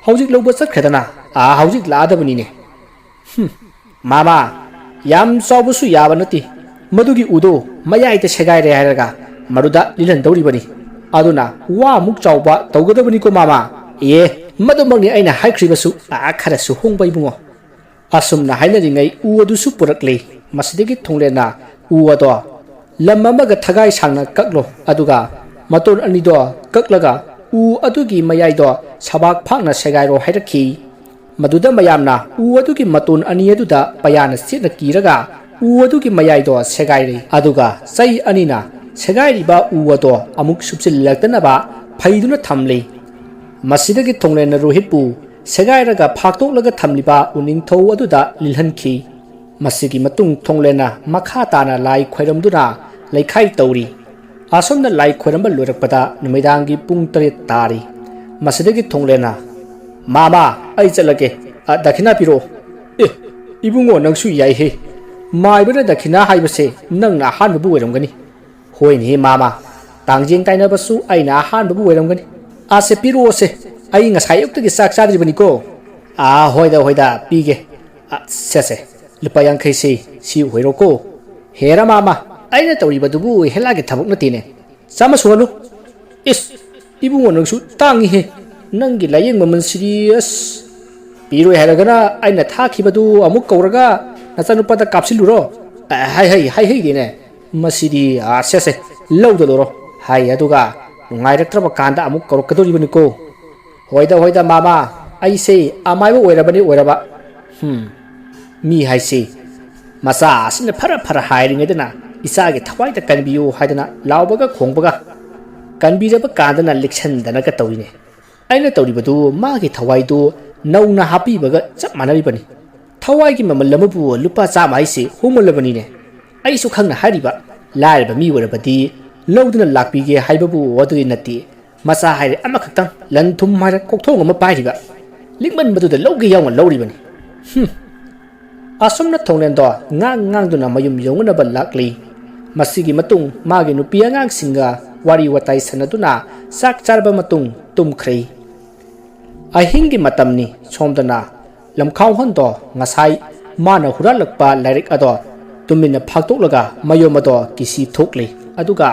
ꯍꯧꯖꯤꯛ ꯂꯧꯕ ꯆꯠꯈ꯭ꯔꯦꯗꯅ꯫ ꯑꯥ, ꯍꯧꯖꯤꯛ ꯂꯥꯛꯑꯗꯕꯅꯤꯅꯦ꯫ ꯍꯨꯝ, ꯃꯥꯃ, ꯌꯥꯝ ꯆꯥꯎꯕꯁꯨ ꯌꯥꯕ ꯅꯠꯇꯦ꯫ ꯃꯗꯨꯒꯤ ꯎꯗꯣ ꯃꯌꯥꯏꯗ ꯁꯦꯒꯥꯏꯔꯦ ꯍꯥꯏꯔꯒ ꯃꯗꯨꯗ ꯂꯤꯜꯍꯟꯗꯧꯔꯤꯕꯅꯤ꯫ ꯑꯗꯨꯅ ꯋꯥ ꯑꯃꯨꯛ ꯆꯥꯎꯕ ꯇꯧꯒꯗꯕꯅꯤꯀꯣ ꯃꯥꯃ꯫ ꯑꯦ, ꯃꯗꯨꯃꯛꯅꯤ ꯑꯩꯅ ꯍꯥꯏꯈ꯭ꯔꯤꯕꯁꯨ꯫ ꯑꯥ, ꯈꯔꯁꯨ ꯍꯣꯡꯕ ꯏꯕꯨꯡꯉꯣ꯫" ꯑꯁꯨꯝꯅ ꯍꯥꯏꯅꯔꯤꯉꯩ ꯎ ꯑꯗꯨꯁꯨ ꯄꯨꯔꯛꯂꯦ꯫ ꯃꯁꯤꯗꯒꯤ ꯊꯣꯡꯂꯦꯟꯅ ꯎ ꯑꯗꯣ ꯂꯝ ꯑꯃꯒ ꯊꯒꯥꯏ ꯁꯥꯡꯅ ꯀꯛꯂꯣ, ꯑꯗꯨꯒ ꯃꯇꯣꯟ ꯑꯅꯤꯗꯣ ꯀꯛꯂꯒ ꯎ ꯑꯗꯨꯒꯤ ꯃꯌꯥꯏꯗꯣ ꯁꯕꯥꯛ ꯐꯥꯛꯅ ꯁꯦꯒꯥꯏꯔꯣ ꯍꯥꯏꯔꯛꯈꯤ꯫ ꯃꯗꯨꯗ ꯃꯌꯥꯝꯅ ꯎ ꯑꯗꯨꯒꯤ ꯃꯇꯣꯟ ꯑꯅꯤ ꯑꯗꯨꯗ ꯄꯌꯥꯅ ꯆꯦꯠꯅ ꯀꯤꯔꯒ ꯎ ꯑꯗꯨꯒꯤ ꯃꯌꯥꯏꯗꯣ ꯁꯦꯒꯥꯏꯔꯦ꯫ ꯑꯗꯨꯒ ꯆꯩ ꯑꯅꯤꯅ ꯁꯦꯒꯥꯏꯔꯤꯕ ꯎ ꯑꯗꯣ ꯑꯃꯨꯛ ꯁꯨꯞꯆꯤꯜꯂꯛꯇꯅꯕ ꯐꯩꯗꯨꯅ ꯊꯝꯂꯦ꯫ ꯃꯁꯤꯗꯒꯤ ꯊꯣꯡꯂꯦꯟꯅ ꯔꯣꯍꯤꯠꯄꯨ ꯁꯦꯒꯥꯏꯔꯒ ꯐꯥꯛꯇꯣꯛꯂꯒ ꯊꯝꯂꯤꯕ ꯎꯅꯤꯡꯊꯧ ꯑꯗꯨꯗ ꯂꯤꯜꯍꯟꯈꯤ꯫ ꯃꯁꯤꯒꯤ ꯃꯇꯨꯡ ꯊꯣꯡꯂꯦꯟꯅ ꯃꯈꯥ ꯇꯥꯅ ꯂꯥꯏ ꯈꯣꯏꯔꯝꯗꯨꯅ ꯂꯩꯈꯥꯏ ꯇꯧꯔꯤ꯫ ꯑꯁꯨꯝꯅ ꯂꯥꯏ ꯈꯣꯏꯔꯝꯕ ꯂꯣꯏꯔꯛꯄꯗ ꯅꯨꯃꯤꯗꯥꯡꯒꯤ ꯄꯨꯡ ꯇꯔꯦꯠ ꯇꯥꯔꯤ꯫ ꯃꯁꯤꯗꯒꯤ ꯊꯣꯡꯂꯦꯟꯅ, "ꯃꯥꯃ, ꯑꯩ ꯆꯠꯂꯒꯦ꯫ ꯑ, ꯗꯈꯤꯅꯥ ꯄꯤꯔꯛꯑꯣ꯫" "ꯑꯦ, ꯏꯕꯨꯡꯉꯣ, ꯅꯪꯁꯨ ꯌꯥꯏꯍꯦ꯫ ꯃꯥꯏꯕꯅ ꯗꯈꯤꯅꯥ ꯍꯥꯏꯕꯁꯦ ꯅꯪꯅ ꯑꯍꯥꯟꯕꯕꯨ ꯑꯣꯏꯔꯝꯒꯅꯤ꯫" "ꯍꯣꯏꯅꯦꯍꯦ ꯃꯥꯃ, ꯇꯥꯡꯖꯦꯡ ꯇꯥꯏꯅꯕꯁꯨ ꯑꯩꯅ ꯑꯍꯥꯟꯕꯕꯨ ꯑꯣꯏꯔꯝꯒꯅꯤ꯫ ꯑꯥꯁꯦ, ꯄꯤꯔꯛꯑꯣꯁꯦ, ꯑꯩ ꯉꯁꯥꯏ ꯑꯌꯨꯛꯇꯒꯤ ꯆꯥꯛ ꯆꯥꯗ꯭ꯔꯤꯕꯅꯤꯀꯣ꯫" "ꯑꯥ, ꯍꯣꯏꯗ, ꯍꯣꯏꯗ, ꯄꯤꯒꯦ꯫ ꯑ, ꯁꯦ, ꯁꯦ, ꯂꯨꯄꯥ ꯌꯥꯡꯈꯩꯁꯤ ꯁꯤ ꯑꯣꯏꯔꯣꯀꯣ꯫" "ꯍꯦꯔꯥ ꯃꯥꯃ, ꯑꯩꯅ ꯇꯧꯔꯤꯕꯗꯨꯕꯨ ꯍꯦꯂꯥꯒꯤ ꯊꯕꯛ ꯅꯠꯇꯦꯅꯦ꯫ ꯆꯥꯝꯃ ꯁꯨꯍꯜꯂꯨ꯫" "ꯏꯁ, ꯏꯕꯨꯡꯉꯣ, ꯅꯪꯁꯨ ꯇꯥꯡꯉꯤꯍꯦ꯫ ꯅꯪꯒꯤ ꯂꯥꯏꯌꯦꯡ ꯃꯃꯜꯁꯤꯗꯤ, ꯑꯁ꯫" "ꯄꯤꯔꯣꯏ ꯍꯥꯏꯔꯒꯅ ꯑꯩꯅ ꯊꯥꯈꯤꯕꯗꯨ ꯑꯃꯨꯛ ꯀꯧꯔꯒ ꯅꯆꯥꯅꯨꯄꯥꯗ ꯀꯥꯞꯁꯤꯜꯂꯨꯔꯣ?" "ꯑ, ꯍꯥꯏ, ꯍꯩ, ꯍꯥꯏ ꯍꯩꯗꯦꯅꯦ꯫ ꯃꯁꯤꯗꯤ, ꯑ, ꯁꯦ, ꯁꯦ, ꯂꯧꯗ ꯂꯧꯔꯣ꯫ ꯍꯥꯏ, ꯑꯗꯨꯒ ꯅꯨꯡꯉꯥꯏꯔꯛꯇ꯭ꯔꯕ ꯀꯥꯟꯗ ꯑꯃꯨꯛ ꯀꯧꯔꯛꯀꯗꯣꯔꯤꯕꯅꯤꯀꯣ꯫ "ꯍꯣꯏꯗ, ꯍꯣꯏꯗ ꯃꯥꯃꯥ, ꯑꯩꯁꯦ ꯑꯃꯥꯏꯕ ꯑꯣꯏꯔꯕꯅꯤ, ꯑꯣꯏꯔꯕ꯫ ꯍꯝ, ꯃꯤ ꯍꯥꯏꯁꯤ ꯃꯆꯥ ꯑꯁꯤꯅ ꯐꯔ ꯐꯔ ꯍꯥꯏꯔꯤꯉꯩꯗꯅ ꯏꯆꯥꯒꯤ ꯊꯋꯥꯏꯗ ꯀꯟꯕꯤꯌꯨ ꯍꯥꯏꯗꯅ ꯂꯥꯎꯕꯒ ꯈꯣꯡꯕꯒ, ꯀꯟꯕꯤꯔꯕ ꯀꯥꯟꯗꯅ ꯂꯤꯛꯁꯟꯗꯅꯒ ꯇꯧꯏꯅꯦ꯫ ꯑꯩꯅ ꯇꯧꯔꯤꯕꯗꯨ ꯃꯥꯒꯤ ꯊꯋꯥꯏꯗꯨ ꯅꯧꯅ ꯍꯥꯞꯄꯤꯕꯒ ꯆꯞ ꯃꯥꯟꯅꯔꯤꯕꯅꯤ꯫ ꯊꯋꯥꯏꯒꯤ ꯃꯃꯜ ꯑꯃꯕꯨ ꯂꯨꯄꯥ ꯆꯥꯝꯃ ꯍꯥꯏꯁꯤ ꯍꯣꯡꯃꯜꯂꯕꯅꯤꯅꯦ꯫ ꯑꯩꯁꯨ ꯈꯪꯅ ꯍꯥꯏꯔꯤꯕ, ꯂꯥꯏꯔꯕ ꯃꯤ ꯑꯣꯏꯔꯕꯗꯤ ꯂꯧꯗꯨꯅ ꯂꯥꯛꯄꯤꯒꯦ ꯍꯥꯏꯕꯕꯨ ꯑꯗꯨꯗꯤ ꯅꯠꯇꯦ꯫ ꯃꯆꯥ ꯍꯥꯏꯔꯦ ꯑꯃꯈꯛꯇꯪ, ꯂꯟ ꯊꯨꯝ ꯍꯥꯏꯔ ꯀꯣꯛꯊꯣꯡ ꯑꯃ ꯄꯥꯏꯔꯤꯕ, ꯂꯤꯛꯃꯟꯕꯗꯨꯗ ꯂꯧꯒꯦ ꯌꯥꯎꯅ ꯂꯧꯔꯤꯕꯅꯤ꯫ ꯍꯨꯝ!" ꯑꯁꯨꯝꯅ ꯊꯣꯡꯂꯦꯟꯗꯣ ꯉꯥꯡ ꯉꯥꯡꯗꯨꯅ ꯃꯌꯨꯝ ꯌꯧꯅꯅꯕ ꯂꯥꯛꯂꯤ꯫ ꯃꯁꯤꯒꯤ ꯃꯇꯨꯡ ꯃꯥꯒꯤ ꯅꯨꯄꯤ ꯑꯉꯥꯡꯁꯤꯡꯒ ꯋꯥꯔꯤ ꯋꯥꯇꯥꯏ ꯁꯥꯟꯅꯗꯨꯅ ꯆꯥꯛ ꯆꯥꯔꯕ ꯃꯇꯨꯡ ꯇꯨꯝꯈ꯭ꯔꯦ꯫ ꯑꯍꯤꯡꯒꯤ ꯃꯇꯝꯅꯤ꯫ ꯁꯣꯝꯗꯅ ꯂꯝꯈꯥꯎꯍꯣꯟꯗꯣ ꯉꯁꯥꯏ ꯃꯥꯅ ꯍꯨꯔꯥꯜꯂꯛꯄ ꯂꯥꯏꯔꯤꯛ ꯑꯗꯣ ꯇꯨꯃꯤꯟꯅ ꯐꯥꯛꯇꯣꯛꯂꯒ ꯃꯌꯨꯝ ꯑꯗꯣ ꯀꯤꯁꯤ ꯊꯣꯛꯂꯤ꯫ ꯑꯗꯨꯒ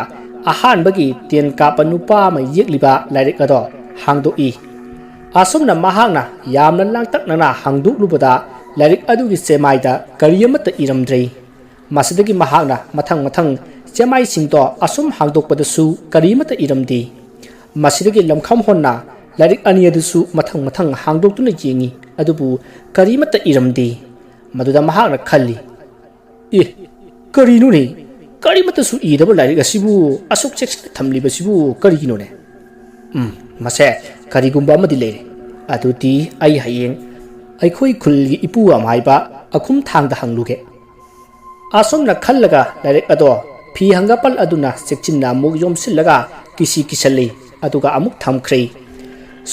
ꯑꯍꯥꯟꯕꯒꯤ ꯇꯦꯟ ꯀꯥꯞꯄ ꯅꯨꯄꯥ ꯑꯃ ꯌꯦꯛꯂꯤꯕ ꯂꯥꯏꯔꯤꯛ ꯑꯗꯣ ꯍꯥꯡꯗꯣꯛꯏ꯫ ꯑꯁꯨꯝꯅ ꯃꯍꯥꯛꯅ ꯌꯥꯝꯅ ꯂꯥꯡꯇꯛꯅꯅ ꯍꯥꯡꯗꯣꯛꯂꯨꯕꯗ ꯂꯥꯏꯔꯤꯛ ꯑꯗꯨꯒꯤ ꯆꯦꯃꯥꯏꯗ ꯀꯔꯤ ꯑꯃꯠꯇ ꯏꯔꯝꯗ꯭ꯔꯦ꯫ ꯃꯁꯤꯗꯒꯤ ꯃꯍꯥꯛꯅ ꯃꯊꯪ ꯃꯊꯪ ꯆꯦꯃꯥꯏꯁꯤꯡꯗꯣ ꯑꯁꯨꯝ ꯍꯥꯡꯗꯣꯛꯄꯗꯁꯨ ꯀꯔꯤꯃꯠꯇ ꯏꯔꯝꯗꯦ꯫ ꯃꯁꯤꯗꯒꯤ ꯂꯝꯈꯥꯝꯍꯣꯟꯅ ꯂꯥꯏꯔꯤꯛ ꯑꯅꯤ ꯑꯗꯨꯁꯨ ꯃꯊꯪ ꯃꯊꯪ ꯍꯥꯡꯗꯣꯛꯇꯨꯅ ꯌꯦꯡꯏ, ꯑꯗꯨꯕꯨ ꯀꯔꯤꯃꯠꯇ ꯏꯔꯝꯗꯦ꯫ ꯃꯗꯨꯗ ꯃꯍꯥꯛꯅ ꯈꯜꯂꯤ, "ꯑꯦ, ꯀꯔꯤꯅꯣꯅꯦ? ꯀꯔꯤꯃꯠꯇꯁꯨ ꯏꯗꯕ ꯂꯥꯏꯔꯤꯛ ꯑꯁꯤꯕꯨ ꯑꯁꯨꯛ ꯆꯦꯛꯁꯤꯟꯅ ꯊꯝꯂꯤꯕꯁꯤꯕꯨ ꯀꯔꯤꯒꯤꯅꯣꯅꯦ? ꯎꯝ, ꯃꯁꯦ ꯀꯔꯤꯒꯨꯝꯕ ꯑꯃꯗꯤ ꯂꯩꯔꯦ꯫ ꯑꯗꯨꯗꯤ ꯑꯩ ꯍꯌꯦꯡ ꯑꯩꯈꯣꯏ ꯈꯨꯜꯒꯤ ꯏꯄꯨ ꯑꯃꯥꯏꯕ ꯑꯈꯨꯝ ꯊꯥꯡꯗ ꯍꯪꯂꯨꯒꯦ꯫" ꯑꯁꯨꯝꯅ ꯈꯜꯂꯒ ꯂꯥꯏꯔꯤꯛ ꯑꯗꯣ ꯐꯤ ꯍꯪꯒꯄꯜ ꯑꯗꯨꯅ ꯆꯦꯛꯁꯤꯟꯅ ꯑꯃꯨꯛ ꯌꯣꯝꯁꯤꯜꯂꯒ ꯀꯤꯁꯤ ꯀꯤꯁꯜꯂꯤ, ꯑꯗꯨꯒ ꯑꯃꯨꯛ ꯊꯝꯈ꯭ꯔꯦ꯫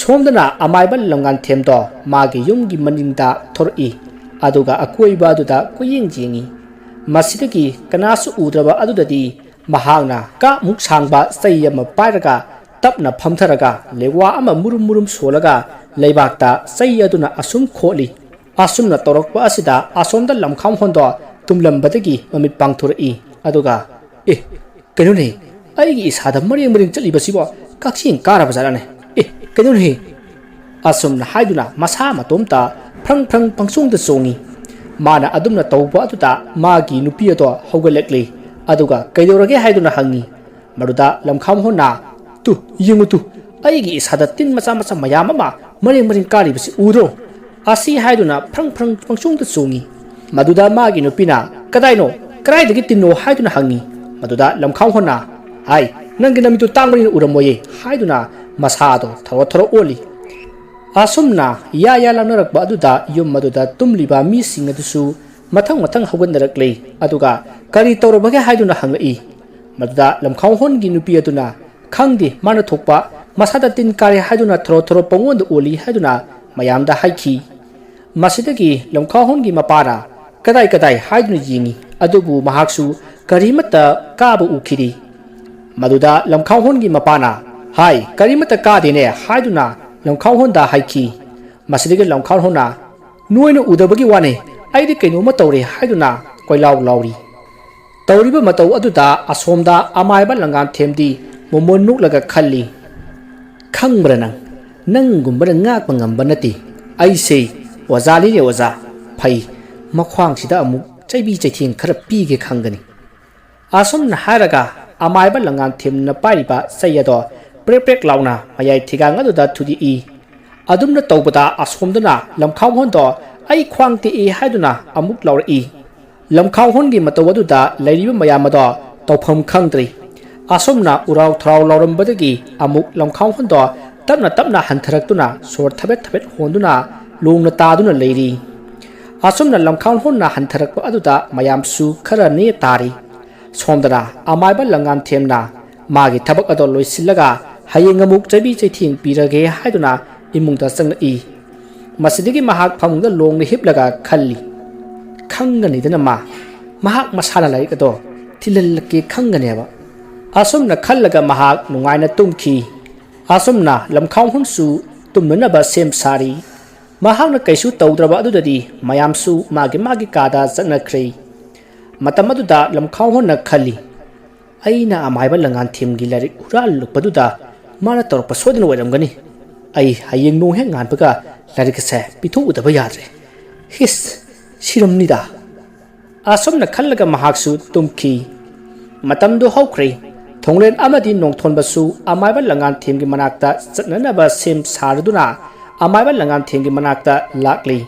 ꯁꯣꯝꯗꯅ ꯑꯃꯥꯏꯕ ꯂꯝꯉꯥꯟꯊꯦꯝꯗꯣ ꯃꯥꯒꯤ ꯌꯨꯝꯒꯤ ꯃꯅꯤꯡꯗ ꯊꯣꯔꯛꯏ, ꯑꯗꯨꯒ ꯑꯀꯣꯏꯕ ꯑꯗꯨꯗ ꯀꯣꯏꯌꯦꯡ ꯌꯦꯡꯏ꯫ ꯃꯁꯤꯗꯒꯤ ꯀꯅꯥꯁꯨ ꯎꯗ꯭ꯔꯕ ꯑꯗꯨꯗꯗꯤ ꯃꯍꯥꯛꯅ ꯀꯥꯞꯃꯨꯛ ꯁꯥꯡꯕ ꯆꯩ ꯑꯃ ꯄꯥꯏꯔꯒ ꯇꯞꯅ ꯐꯝꯊꯔꯒ ꯂꯦꯋꯥ ꯑꯃ ꯃꯨꯔꯨꯝ ꯃꯨꯔꯨꯝ ꯁꯣꯜꯂꯒ ꯂꯩꯕꯥꯛꯇ ꯆꯩ ꯑꯗꯨꯅ ꯑꯁꯨꯝ ꯈꯣꯠꯂꯤ꯫ ꯑꯁꯨꯝꯅ ꯇꯧꯔꯛꯄ ꯑꯁꯤꯗ ꯑꯁꯣꯝꯗ ꯂꯝꯈꯥꯝꯍꯣꯟꯗꯣ ꯇꯨꯝꯂꯝꯕꯗꯒꯤ ꯃꯃꯤꯠ ꯄꯥꯡꯊꯣꯔꯛꯏ꯫ ꯑꯗꯨꯒ, "ꯑꯦ, ꯀꯩꯅꯣꯅꯦ? ꯑꯩꯒꯤ ꯏꯁꯥꯗ ꯃꯔꯦꯡ ꯃꯔꯦꯡ ꯆꯠꯂꯤꯕꯁꯤꯕꯣ ꯀꯛꯆꯦꯡ ꯀꯥꯔꯕ ꯖꯥꯠꯂꯅꯦ? ꯑꯦ, ꯀꯩꯅꯣꯅꯦ?" ꯑꯁꯨꯝꯅ ꯍꯥꯏꯗꯨꯅ ꯃꯁꯥ ꯃꯇꯣꯝꯇ ꯐ꯭ꯔꯪ ꯐ꯭ꯔꯪ ꯄꯪꯆꯣꯡꯗ ꯆꯣꯡꯏ꯫ ꯃꯥꯅ ꯑꯗꯨꯝꯅ ꯇꯧꯕ ꯑꯗꯨꯗ ꯃꯥꯒꯤ ꯅꯨꯄꯤ ꯑꯗꯣ ꯍꯧꯒꯠꯂꯛꯂꯤ꯫ ꯑꯗꯨꯒ ꯀꯩꯗꯧꯔꯒꯦ ꯍꯥꯏꯗꯨꯅ ꯍꯪꯉꯤ꯫ ꯃꯗꯨꯗ ꯂꯝꯈꯥꯎꯍꯣꯟꯅ, "ꯇꯨ, ꯌꯦꯡꯉꯨ ꯇꯨ, ꯑꯩꯒꯤ ꯏꯁꯥꯗ ꯇꯤꯟ ꯃꯆꯥ ꯃꯆꯥ ꯃꯌꯥꯝ ꯑꯃ ꯃꯔꯦꯡ ꯃꯔꯦꯡ ꯀꯥꯔꯤꯕꯁꯤ ꯎꯗ꯭ꯔꯣ?" ꯑꯁꯤ ꯍꯥꯏꯗꯨꯅ ꯐ꯭ꯔꯪ ꯐ꯭ꯔꯪ ꯄꯪꯆꯣꯡꯗ ꯆꯣꯡꯏ꯫ ꯃꯗꯨꯗ ꯃꯥꯒꯤ ꯅꯨꯄꯤꯅ, "ꯀꯗꯥꯏꯅꯣ? ꯀꯗꯥꯏꯗꯒꯤ ꯇꯤꯟꯅꯣ?" ꯍꯥꯏꯗꯨꯅ ꯍꯪꯏ꯫ ꯃꯗꯨꯗ ꯂꯝꯈꯥꯎꯍꯣꯟꯅ, "ꯍꯥꯏ, ꯅꯪꯒꯤ ꯅꯃꯤꯠꯇꯨ ꯇꯥꯡꯕꯅꯤꯅ ꯎꯔꯝꯃꯣꯏꯌꯦ" ꯍꯥꯏꯗꯨꯅ ꯃꯁꯥꯗꯣ ꯊꯔꯣ ꯊꯔꯣ ꯑꯣꯜꯂꯤ꯫ ꯑꯁꯨꯝꯅ ꯌꯥ ꯌꯥ ꯂꯥꯎꯅꯔꯛꯄ ꯑꯗꯨꯗ ꯌꯨꯝ ꯑꯗꯨꯗ ꯇꯨꯝꯂꯤꯕ ꯃꯤꯁꯤꯡ ꯑꯗꯨꯁꯨ ꯃꯊꯪ ꯃꯊꯪ ꯍꯧꯒꯠꯅꯔꯛꯂꯦ꯫ ꯑꯗꯨꯒ "ꯀꯔꯤ ꯇꯧꯔꯕꯒꯦ?" ꯍꯥꯏꯗꯨꯅ ꯍꯪꯂꯛꯏ꯫ ꯃꯗꯨꯗ ꯂꯝꯈꯥꯎꯍꯣꯟꯒꯤ ꯅꯨꯄꯤ ꯑꯗꯨꯅ, "ꯈꯪꯗꯦ, ꯃꯥꯅ ꯊꯣꯛꯄ ꯃꯁꯥꯗ ꯇꯤꯟ ꯀꯥꯔꯦ ꯍꯥꯏꯗꯨꯅ ꯊꯔꯣ ꯊꯔꯣ ꯄꯪꯑꯣꯟꯗ ꯑꯣꯜꯂꯤ" ꯍꯥꯏꯗꯨꯅ ꯃꯌꯥꯝꯗ ꯍꯥꯏꯈꯤ꯫ ꯃꯁꯤꯗꯒꯤ ꯂꯝꯈꯥꯎꯍꯣꯟꯒꯤ ꯃꯄꯥꯅ, "ꯀꯗꯥꯏ ꯀꯗꯥꯏ?" ꯍꯥꯏꯗꯨꯅ ꯌꯦꯡꯉꯤ꯫ ꯑꯗꯨꯕꯨ ꯃꯍꯥꯛꯁꯨ ꯀꯔꯤꯃꯠꯇ ꯀꯥꯕ ꯎꯈꯤꯗꯦ꯫ ꯃꯗꯨꯗ ꯂꯝꯈꯥꯎꯍꯣꯟꯒꯤ ꯃꯄꯥꯅ, "ꯍꯥꯏ, ꯀꯔꯤꯃꯠꯇ ꯀꯥꯗꯦꯅꯦ" ꯍꯥꯏꯗꯨꯅ ꯂꯝꯈꯥꯎꯍꯣꯟꯗ ꯍꯥꯏꯈꯤ꯫ ꯃꯁꯤꯗꯒꯤ ꯂꯝꯈꯥꯎꯍꯣꯟꯅ, "ꯅꯣꯏꯅ ꯎꯗꯕꯒꯤ ꯋꯥꯅꯦ, ꯑꯩꯗꯤ ꯀꯩꯅꯣꯝꯃ ꯇꯧꯔꯦ" ꯍꯥꯏꯗꯨꯅ ꯀꯣꯏꯂꯥꯎ ꯂꯥꯎꯔꯤ꯫ ꯇꯧꯔꯤꯕ ꯃꯇꯧ ꯑꯗꯨꯗ ꯑꯁꯣꯝꯗ ꯑꯃꯥꯏꯕ ꯂꯪꯉꯥꯟꯊꯦꯝꯗꯤ ꯃꯣꯃꯣꯟ ꯅꯣꯛꯂꯒ ꯈꯜꯂꯤ, "ꯈꯪꯕ꯭ꯔꯥ ꯅꯪ? ꯅꯪꯒꯨꯝꯕꯅ ꯉꯥꯛꯄ ꯉꯝꯕ ꯅꯠꯇꯦ꯫ ꯑꯩꯁꯦ ꯑꯣꯖꯥꯅꯤꯅꯦ ꯑꯣꯖꯥ꯫ ꯐꯩ, ꯃꯈ꯭ꯋꯥꯡꯁꯤꯗ ꯑꯃꯨꯛ ꯆꯩꯕꯤ ꯆꯩꯊꯦꯡ ꯈꯔ ꯄꯤꯒꯦ ꯈꯪꯒꯅꯤ"꯫ ꯑꯁꯨꯝꯅ ꯍꯥꯏꯔꯒ ꯑꯃꯥꯏꯕ ꯂꯪꯉꯥꯟꯊꯦꯝꯅ ꯄꯥꯏꯔꯤꯕ ꯆꯩ ꯑꯗꯣ ꯄ꯭ꯔꯦꯛ ꯄ꯭ꯔꯦꯛ ꯂꯥꯎꯅ ꯃꯌꯥꯏ ꯊꯤꯒꯥꯡ ꯑꯗꯨꯗ ꯊꯨꯗꯦꯛꯏ꯫ ꯑꯗꯨꯝꯅ ꯇꯧꯕꯗ ꯑꯁꯣꯝꯗꯅ ꯂꯝꯈꯥꯎꯍꯣꯟꯗꯣ "ꯑꯩ ꯈ꯭ꯋꯥꯡ ꯇꯦꯛꯏ" ꯍꯥꯏꯗꯨꯅ ꯑꯃꯨꯛ ꯂꯥꯎꯔꯛꯏ꯫ ꯂꯝꯈꯥꯎꯍꯣꯟꯒꯤ ꯃꯇꯧ ꯑꯗꯨꯗ ꯂꯩꯔꯤꯕ ꯃꯌꯥꯝ ꯑꯗꯣ ꯇꯧꯐꯝ ꯈꯪꯗ꯭ꯔꯦ꯫ ꯑꯁꯨꯝꯅ ꯎꯔꯥꯎ ꯊꯔꯥꯎ ꯂꯥꯎꯔꯝꯕꯗꯒꯤ ꯑꯃꯨꯛ ꯂꯝꯈꯥꯎꯍꯣꯟꯗꯣ ꯇꯞꯅ ꯇꯞꯅ ꯍꯟꯊꯔꯛꯇꯨꯅ ꯁꯣꯔ ꯊꯕꯦꯠ ꯊꯕꯦꯠ ꯍꯣꯟꯗꯨꯅ ꯂꯣꯡꯅ ꯇꯥꯗꯨꯅ ꯂꯩꯔꯤ꯫ ꯑꯁꯨꯝꯅ ꯂꯝꯈꯥꯎꯍꯣꯟꯅ ꯍꯟꯊꯔꯛꯄ ꯑꯗꯨꯗ ꯃꯌꯥꯝꯁꯨ ꯈꯔ ꯅꯦ ꯇꯥꯔꯤ꯫ ꯁꯣꯝꯗꯅ ꯑꯃꯥꯏꯕ ꯂꯪꯉꯥꯟꯊꯦꯝꯅ ꯃꯥꯒꯤ ꯊꯕꯛ ꯑꯗꯣ ꯂꯣꯏꯁꯤꯜꯂꯒ ꯍꯌꯦꯡ ꯑꯃꯨꯛ ꯆꯩꯕꯤ ꯆꯩꯊꯦꯡ ꯄꯤꯔꯒꯦ ꯍꯥꯏꯗꯨꯅ ꯏꯃꯨꯡꯗ ꯆꯪꯂꯛꯏ꯫ ꯃꯁꯤꯗꯒꯤ ꯃꯍꯥꯛ ꯐꯃꯨꯡꯗ ꯂꯣꯡꯅ ꯍꯤꯞꯂꯒ ꯈꯜꯂꯤ, "ꯈꯪꯒꯅꯤꯗꯅ ꯃꯥ, ꯃꯍꯥꯛ ꯃꯁꯥꯅ ꯂꯥꯏꯔꯤꯛ ꯑꯗꯣ ꯊꯤꯜꯍꯜꯂꯛꯀꯦ ꯈꯪꯒꯅꯦꯕ"꯫ ꯑꯁꯨꯝꯅ ꯈꯜꯂꯒ ꯃꯍꯥꯛ ꯅꯨꯡꯉꯥꯏꯅ ꯇꯨꯝꯈꯤ꯫ ꯑꯁꯨꯝꯅ ꯂꯝꯈꯥꯎꯍꯣꯟꯁꯨ ꯇꯨꯝꯅꯅꯕ ꯁꯦꯝ ꯁꯥꯔꯤ꯫ ꯃꯍꯥꯛꯅ ꯀꯩꯁꯨ ꯇꯧꯗ꯭ꯔꯕ ꯑꯗꯨꯗꯗꯤ ꯃꯌꯥꯝꯁꯨ ꯃꯥꯒꯤ ꯃꯥꯒꯤ ꯀꯥꯗ ꯆꯠꯅꯈ꯭ꯔꯦ꯫ ꯃꯇꯝ ꯑꯗꯨꯗ ꯂꯝꯈꯥꯎꯍꯣꯟꯅ ꯈꯜꯂꯤ, "ꯑꯩꯅ ꯑꯃꯥꯏꯕ ꯂꯪꯉꯥꯟꯊꯦꯝꯒꯤ ꯂꯥꯏꯔꯤꯛ ꯍꯨꯔꯥꯜꯂꯨꯕꯗꯨꯗ ꯃꯥꯅ ꯇꯧꯔꯛꯄ ꯁꯣꯏꯗꯅ ꯑꯣꯏꯔꯝꯒꯅꯤ꯫ ꯑꯩ ꯍꯌꯦꯡ ꯅꯣꯡ ꯍꯦꯛ ꯉꯥꯟꯕꯒ ꯂꯥꯏꯔꯤꯛ ꯑꯁꯦ ꯄꯤꯊꯣꯛꯎꯗꯕ ꯌꯥꯗ꯭ꯔꯦ꯫ ꯍꯤꯁ, ꯁꯤꯔꯝꯅꯤꯗ"꯫ ꯑꯁꯨꯝꯅ ꯈꯜꯂꯒ ꯃꯍꯥꯛꯁꯨ ꯇꯨꯝꯈꯤ꯫ ꯃꯇꯝꯗꯨ ꯍꯧꯈ꯭ꯔꯦ꯫ ꯊꯣꯡꯂꯦꯟ ꯑꯃꯗꯤ ꯅꯣꯡꯊꯣꯟꯕꯁꯨ ꯑꯃꯥꯏꯕ ꯂꯪꯉꯥꯟꯊꯦꯝꯒꯤ ꯃꯅꯥꯛꯇ ꯆꯠꯅꯅꯕ ꯁꯦꯝ ꯁꯥꯔꯗꯨꯅ ꯑꯃꯥꯏꯕ ꯂꯪꯉꯥꯟꯊꯦꯝꯒꯤ ꯃꯅꯥꯛꯇ ꯂꯥꯛꯂꯤ꯫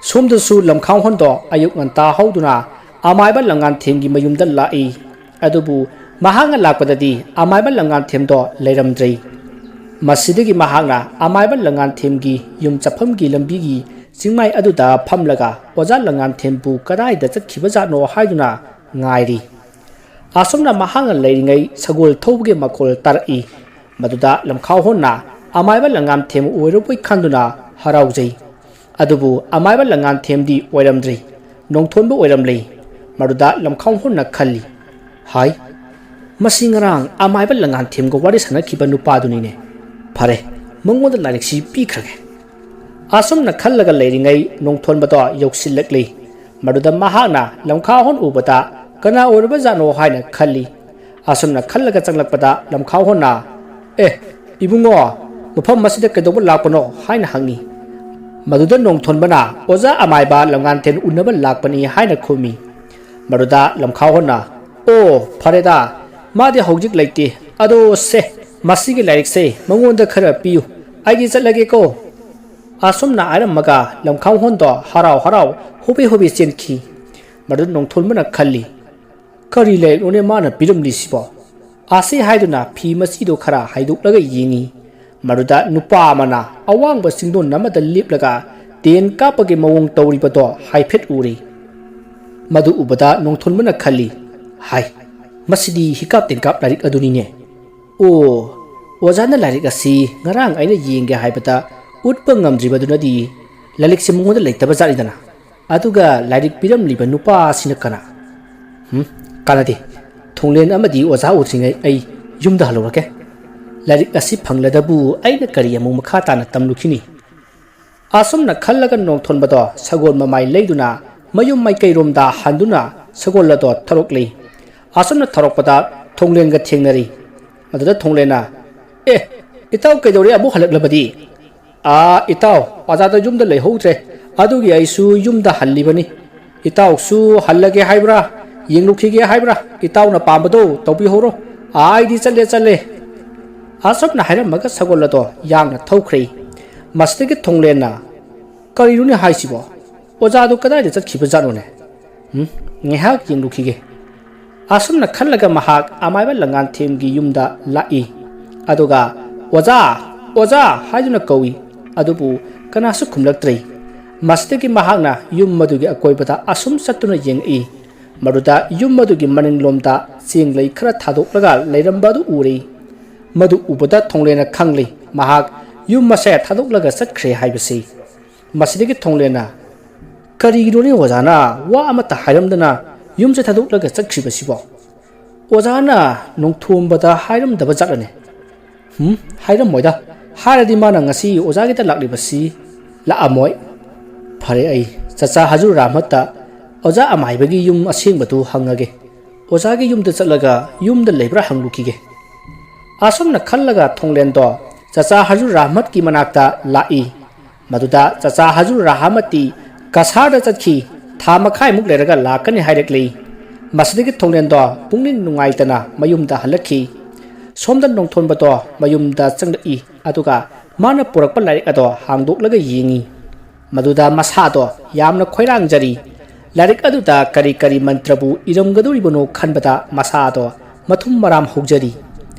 ꯁꯣꯝꯗꯁꯨ ꯂꯝꯈꯥꯎꯍꯣꯟꯗꯣ ꯑꯌꯨꯛ ꯉꯟꯇꯥ ꯍꯧꯗꯨꯅ ꯑꯃꯥꯏꯕ ꯂꯪꯉꯥꯟꯊꯦꯝꯒꯤ ꯃꯌꯨꯝꯗ ꯂꯥꯛꯏ꯫ ꯑꯗꯨꯕꯨ ꯃꯍꯥꯛꯅ ꯂꯥꯛꯄꯗꯗꯤ ꯑꯃꯥꯏꯕ ꯂꯪꯉꯥꯟꯊꯦꯝꯗꯣ ꯂꯩꯔꯝꯗ꯭ꯔꯦ꯫ ꯃꯁꯤꯗꯒꯤ ꯃꯍꯥꯛꯅ ꯑꯃꯥꯏꯕ ꯂꯪꯉꯥꯟꯊꯦꯝꯒꯤ ꯌꯨꯝ ꯆꯠꯐꯝꯒꯤ ꯂꯝꯕꯤꯒꯤ ꯆꯤꯡꯃꯥꯏ ꯑꯗꯨꯗ ꯐꯝꯂꯒ ꯑꯣꯖꯥ ꯂꯪꯉꯥꯟꯊꯦꯝꯕꯨ ꯀꯗꯥꯏꯗ ꯆꯠꯈꯤꯕꯖꯥꯠꯅꯣ ꯍꯥꯏꯗꯨꯅ ꯉꯥꯏꯔꯤ꯫ ꯑꯁꯨꯝꯅ ꯃꯍꯥꯛꯅ ꯂꯩꯔꯤꯉꯩ ꯁꯒꯣꯜ ꯊꯧꯕꯒꯤ ꯃꯈꯣꯜ ꯇꯥꯔꯛꯏ꯫ ꯃꯗꯨꯗ ꯂꯝꯈꯥꯎꯍꯣꯟꯅ ꯑꯃꯥꯏꯕ ꯂꯪꯉꯥꯟꯊꯦꯝ ꯑꯣꯏꯔꯕꯣꯏ ꯈꯟꯗꯨꯅ ꯍꯔꯥꯎꯖꯩ꯫ ꯑꯗꯨꯕꯨ ꯑꯃꯥꯏꯕ ꯂꯪꯉꯥꯟꯊꯦꯝꯗꯤ ꯑꯣꯏꯔꯝꯗ꯭ꯔꯤ꯫ ꯅꯣꯡꯊꯣꯟꯕ ꯑꯣꯏꯔꯝꯂꯦ꯫ ꯃꯗꯨꯗ ꯂꯝꯈꯥꯎꯍꯣꯟꯅ ꯈꯜꯂꯤ꯫ ꯍꯥꯏ, ꯃꯁꯤ ꯉꯔꯥꯡ ꯑꯃꯥꯏꯕ ꯂꯪꯉꯥꯟꯊꯦꯝꯒ ꯋꯥꯔꯤ ꯁꯥꯟꯅꯈꯤꯕ ꯅꯨꯄꯥꯗꯨꯅꯤꯅꯦ꯫ ꯐꯔꯦ, ꯃꯉꯣꯟꯗ ꯂꯥꯏꯔꯤꯛꯁꯤ ꯄꯤꯈ꯭ꯔꯒꯦ꯫ ꯑꯁꯨꯝꯅ ꯈꯜꯂꯒ ꯂꯩꯔꯤꯉꯩ ꯅꯣꯡꯊꯣꯟꯕꯗꯣ ꯌꯧꯁꯤꯜꯂꯛꯂꯤ꯫ ꯃꯗꯨꯗ ꯃꯍꯥꯛꯅ ꯂꯝꯈꯥꯍꯣꯟ ꯎꯕꯗ ꯀꯅꯥ ꯑꯣꯏꯔꯕꯖꯥꯠꯅꯣ ꯍꯥꯏꯅ ꯈꯜꯂꯤ꯫ ꯑꯁꯨꯝꯅ ꯈꯜꯂꯒ ꯆꯪꯂꯛꯄꯗ ꯂꯝꯈꯥꯍꯣꯟꯅ, "ꯑꯦ, ꯏꯕꯨꯡꯉꯣ, ꯃꯐꯝ ꯑꯁꯤꯗ ꯀꯩꯗꯧꯕ ꯂꯥꯛꯄꯅꯣ?" ꯍꯥꯏꯅ ꯍꯪꯉꯤ꯫ ꯃꯗꯨꯗ ꯅꯣꯡꯊꯣꯟꯕꯅ, "ꯑꯣꯖꯥ ꯑꯃꯥꯏꯕ ꯂꯝꯉꯥꯟꯊꯦꯝ ꯎꯅꯕ ꯂꯥꯛꯄꯅꯤ" ꯍꯥꯏꯅ ꯈꯨꯝꯃꯤ꯫ ꯃꯗꯨꯗ ꯂꯝꯈꯥꯍꯣꯟꯅ, "ꯑꯣ, ꯐꯔꯦꯗ, ꯃꯥꯗꯤ ꯍꯧꯖꯤꯛ ꯂꯩꯇꯦ꯫ ꯑꯗꯣ ꯁꯦ, ꯃꯁꯤꯒꯤ ꯂꯥꯏꯔꯤꯛꯁꯦ ꯃꯉꯣꯟꯗ ꯈꯔ ꯄꯤꯌꯨ, ꯑꯩꯗꯤ ꯆꯠꯂꯒꯦꯀꯣ"꯫ ꯑꯁꯨꯝꯅ ꯍꯥꯏꯔꯝꯃꯒ ꯂꯝꯈꯥꯎꯍꯣꯟꯗꯣ ꯍꯔꯥꯎ ꯍꯔꯥꯎ ꯍꯣꯕꯦ ꯍꯣꯕꯦ ꯆꯦꯟꯈꯤ꯫ ꯃꯗꯨꯗ ꯅꯣꯡꯊꯣꯟꯕꯅ ꯈꯜꯂꯤ, "ꯀꯔꯤ ꯂꯥꯏꯔꯤꯛꯅꯣꯅꯦ ꯃꯥꯅ ꯄꯤꯔꯝꯂꯤꯁꯤꯕꯣ?" ꯑꯁꯤ ꯍꯥꯏꯗꯨꯅ ꯐꯤ ꯃꯆꯤꯗꯣ ꯈꯔ ꯍꯥꯏꯗꯣꯛꯂꯒ ꯌꯦꯡꯉꯤ꯫ ꯃꯗꯨꯗ ꯅꯨꯄꯥ ꯑꯃꯅ ꯑꯋꯥꯡꯕ ꯆꯤꯡꯗꯣꯟ ꯑꯃꯗ ꯂꯦꯞꯂꯒ ꯇꯦꯟ ꯀꯥꯞꯄꯒꯤ ꯃꯑꯣꯡ ꯇꯧꯔꯤꯕꯗꯣ ꯍꯥꯏꯐꯦꯠ ꯎꯔꯤ꯫ ꯃꯗꯨ ꯎꯕꯗ ꯅꯣꯡꯊꯣꯟꯕꯅ ꯈꯜꯂꯤ, "ꯍꯥꯏ, ꯃꯁꯤꯗꯤ ꯍꯤꯀꯥꯞ ꯇꯦꯟꯀꯥꯞ ꯂꯥꯏꯔꯤꯛ ꯑꯗꯨꯅꯤꯅꯦ꯫ ꯑꯣ, ꯑꯣꯖꯥꯅ ꯂꯥꯏꯔꯤꯛ ꯑꯁꯤ ꯉꯔꯥꯡ ꯑꯩꯅ ꯌꯦꯡꯒꯦ ꯍꯥꯏꯕꯗ ꯎꯠꯄ ꯉꯝꯗ꯭ꯔꯤꯕꯗꯨꯅꯗꯤ ꯂꯥꯏꯔꯤꯛꯁꯦ ꯃꯉꯣꯟꯗ ꯂꯩꯇꯕ ꯖꯥꯠꯅꯤꯗꯅ꯫ ꯑꯗꯨꯒ ꯂꯥꯏꯔꯤꯛ ꯄꯤꯔꯝꯂꯤꯕ ꯅꯨꯄꯥ ꯑꯁꯤꯅ ꯀꯅꯥ? ꯍꯨꯝ, ꯀꯥꯟꯅꯗꯦ꯫ ꯊꯣꯡꯂꯦꯟ ꯑꯃꯗꯤ ꯑꯣꯖꯥ ꯎꯗ꯭ꯔꯤꯉꯩ ꯑꯩ ꯌꯨꯝꯗ ꯍꯜꯂꯨꯔꯒꯦ꯫ ꯂꯥꯏꯔꯤꯛ ꯑꯁꯤ ꯐꯪꯂꯗꯕꯨ ꯑꯩꯅ ꯀꯔꯤ ꯑꯃꯨꯛ ꯃꯈꯥ ꯇꯥꯅ ꯇꯝꯂꯨꯈꯤꯅꯤ?" ꯑꯁꯨꯝꯅ ꯈꯜꯂꯒ ꯅꯣꯡꯊꯣꯟꯕꯗꯣ ꯁꯒꯣꯜ ꯃꯃꯥꯏ ꯂꯩꯗꯨꯅ ꯃꯌꯨꯝ ꯃꯥꯏꯀꯩꯔꯣꯝꯗ ꯍꯟꯗꯨꯅ ꯁꯒꯣꯜ ꯑꯗꯣ ꯊꯧꯔꯛꯂꯤ꯫ ꯑꯁꯨꯝꯅ ꯊꯧꯔꯛꯄꯗ ꯊꯣꯡꯂꯦꯟꯒ ꯊꯦꯡꯅꯔꯤ꯫ ꯃꯗꯨꯗ ꯊꯣꯡꯂꯦꯟꯅ, "ꯑꯦ, ꯏꯇꯥꯎ ꯀꯩꯗꯧꯔꯦ ꯑꯃꯨꯛ ꯍꯜꯂꯛꯂꯕꯗꯤ?" "ꯑꯥ, ꯏꯇꯥꯎ, ꯑꯣꯖꯥꯗꯣ ꯌꯨꯝꯗ ꯂꯩꯍꯧꯗ꯭ꯔꯦ, ꯑꯗꯨꯒꯤ ꯑꯩꯁꯨ ꯌꯨꯝꯗ ꯍꯜꯂꯤꯕꯅꯤ꯫ ꯏꯇꯥꯎꯁꯨ ꯍꯜꯂꯒꯦ ꯍꯥꯏꯕ꯭ꯔꯥ, ꯌꯦꯡꯂꯨꯈꯤꯒꯦ ꯍꯥꯏꯕ꯭ꯔꯥ, ꯏꯇꯥꯎꯅ ꯄꯥꯝꯕꯗꯣ ꯇꯧꯕꯤꯍꯧꯔꯣ꯫ "ꯑꯩꯗꯤ ꯆꯠꯂꯦ, ꯆꯠꯂꯦ"꯫ ꯑꯁꯨꯝꯅ ꯍꯥꯏꯔꯝꯃꯒ ꯁꯒꯣꯜ ꯑꯗꯣ ꯌꯥꯡꯅ ꯊꯧꯈ꯭ꯔꯦ꯫ ꯃꯁꯤꯗꯒꯤ ꯊꯣꯡꯂꯦꯟꯅ, "ꯀꯔꯤꯅꯣꯅꯦ ꯍꯥꯏꯁꯤꯕꯣ? ꯑꯣꯖꯥꯗꯣ ꯀꯗꯥꯏꯗ ꯆꯠꯈꯤꯕꯖꯥꯠꯅꯣꯅꯦ? ꯎꯝ, ꯉꯥꯏꯍꯥꯛ ꯌꯦꯡꯂꯨꯈꯤꯒꯦ"꯫ ꯑꯁꯨꯝꯅ ꯈꯜꯂꯒ ꯃꯍꯥꯛ ꯑꯃꯥꯏꯕ ꯂꯪꯉꯥꯟꯊꯦꯝꯒꯤ ꯌꯨꯝꯗ ꯂꯥꯛꯏ꯫ ꯑꯗꯨꯒ "ꯑꯣꯖꯥ! ꯑꯣꯖꯥ!" ꯍꯥꯏꯗꯨꯅ ꯀꯧꯏ꯫ ꯑꯗꯨꯕꯨ ꯀꯅꯥꯁꯨ ꯈꯨꯝꯂꯛꯇ꯭ꯔꯦ꯫ ꯃꯁꯤꯗꯒꯤ ꯃꯍꯥꯛꯅ ꯌꯨꯝ ꯑꯗꯨꯒꯤ ꯑꯀꯣꯏꯕꯗ ꯑꯁꯨꯝ ꯆꯠꯇꯨꯅ ꯌꯦꯡꯉꯛꯏ꯫ ꯃꯗꯨꯗ ꯌꯨꯝ ꯑꯗꯨꯒꯤ ꯃꯅꯤꯡꯂꯣꯝꯗ ꯆꯦꯡ ꯂꯩ ꯈꯔ ꯊꯥꯗꯣꯛꯂꯒ ꯂꯩꯔꯝꯕ ꯑꯗꯨ ꯎꯔꯦ꯫ ꯃꯗꯨ ꯎꯕꯗ ꯊꯣꯡꯂꯦꯟꯅ ꯈꯪꯂꯦ, ꯃꯍꯥꯛ ꯌꯨꯝ ꯑꯁꯦ ꯊꯥꯗꯣꯛꯂꯒ ꯆꯠꯈ꯭ꯔꯦ ꯍꯥꯏꯕꯁꯤ꯫ ꯃꯁꯤꯗꯒꯤ ꯊꯣꯡꯂꯦꯟꯅ, "ꯀꯔꯤꯒꯤꯅꯣꯅꯦ ꯑꯣꯖꯥꯅ ꯋꯥ ꯑꯃꯠꯇ ꯍꯥꯏꯔꯝꯗꯅ ꯌꯨꯝꯁꯦ ꯊꯥꯗꯣꯛꯂꯒ ꯆꯠꯈ꯭ꯔꯤꯕꯁꯤꯕꯣ? ꯑꯣꯖꯥꯅ ꯅꯣꯡꯊꯣꯝꯕꯗ ꯍꯥꯏꯔꯝꯗꯕ ꯖꯥꯠꯂꯅꯦ?" "ꯍꯨꯝ, ꯍꯥꯏꯔꯝꯃꯣꯏꯗ꯫ ꯍꯥꯏꯔꯗꯤ ꯃꯥꯅ ꯉꯁꯤ ꯑꯣꯖꯥꯒꯤꯗ ꯂꯥꯛꯂꯤꯕꯁꯤ ꯂꯥꯛꯑꯝꯃꯣꯏ꯫ ꯐꯔꯦ, ꯑꯩ ꯆꯆꯥ ꯍꯖꯨꯔ ꯑꯍꯃꯠꯇ ꯑꯣꯖꯥ ꯑꯃꯥꯏꯕꯒꯤ ꯌꯨꯝ ꯑꯁꯦꯡꯕꯗꯨ ꯍꯪꯉꯒꯦ꯫ ꯑꯣꯖꯥꯒꯤ ꯌꯨꯝꯗ ꯆꯠꯂꯒ ꯌꯨꯝꯗ ꯂꯩꯕ꯭ꯔꯥ ꯍꯪꯂꯨꯈꯤꯒꯦ"꯫ ꯑꯁꯨꯝꯅ ꯈꯜꯂꯒ ꯊꯣꯡꯂꯦꯟꯗꯣ ꯆꯆꯥ ꯍꯖꯨꯔ ꯑꯍꯃꯠꯀꯤ ꯃꯅꯥꯛꯇ ꯂꯥꯛꯏ꯫ ꯃꯗꯨꯗ ꯆꯆꯥ ꯍꯖꯨꯔ ꯔꯍꯥꯃꯠꯇꯤ ꯀꯁꯥꯔꯗ ꯆꯠꯈꯤ꯫ ꯊꯥ ꯃꯈꯥꯏꯃꯨꯛ ꯂꯩꯔꯒ ꯂꯥꯛꯀꯅꯤ ꯍꯥꯏꯔꯛꯂꯤ꯫ ꯃꯁꯤꯗꯒꯤ ꯊꯣꯡꯂꯦꯟꯗꯣ ꯄꯨꯛꯅꯤꯡ ꯅꯨꯡꯉꯥꯏꯇꯅ ꯃꯌꯨꯝꯗ ꯍꯜꯂꯛꯈꯤ꯫ ꯁꯣꯝꯗ ꯅꯣꯡꯊꯣꯟꯕꯗꯣ ꯃꯌꯨꯝꯗ ꯆꯪꯂꯛꯏ, ꯑꯗꯨꯒ ꯃꯥꯅ ꯄꯨꯔꯛꯄ ꯂꯥꯏꯔꯤꯛ ꯑꯗꯣ ꯍꯥꯡꯗꯣꯛꯂꯒ ꯌꯦꯡꯉꯤ꯫ ꯃꯗꯨꯗ ꯃꯁꯥꯗꯣ ꯌꯥꯝꯅ ꯈꯣꯏꯔꯥꯡꯖꯔꯤ꯫ ꯂꯥꯏꯔꯤꯛ ꯑꯗꯨꯗ ꯀꯔꯤ ꯀꯔꯤ ꯃꯟꯇ꯭ꯔꯕꯨ ꯏꯔꯝꯒꯗꯧꯔꯤꯕꯅꯣ ꯈꯟꯕꯗ ꯃꯁꯥꯗꯣ ꯃꯊꯨꯝ ꯃꯔꯥꯝ ꯍꯧꯖꯔꯤ꯫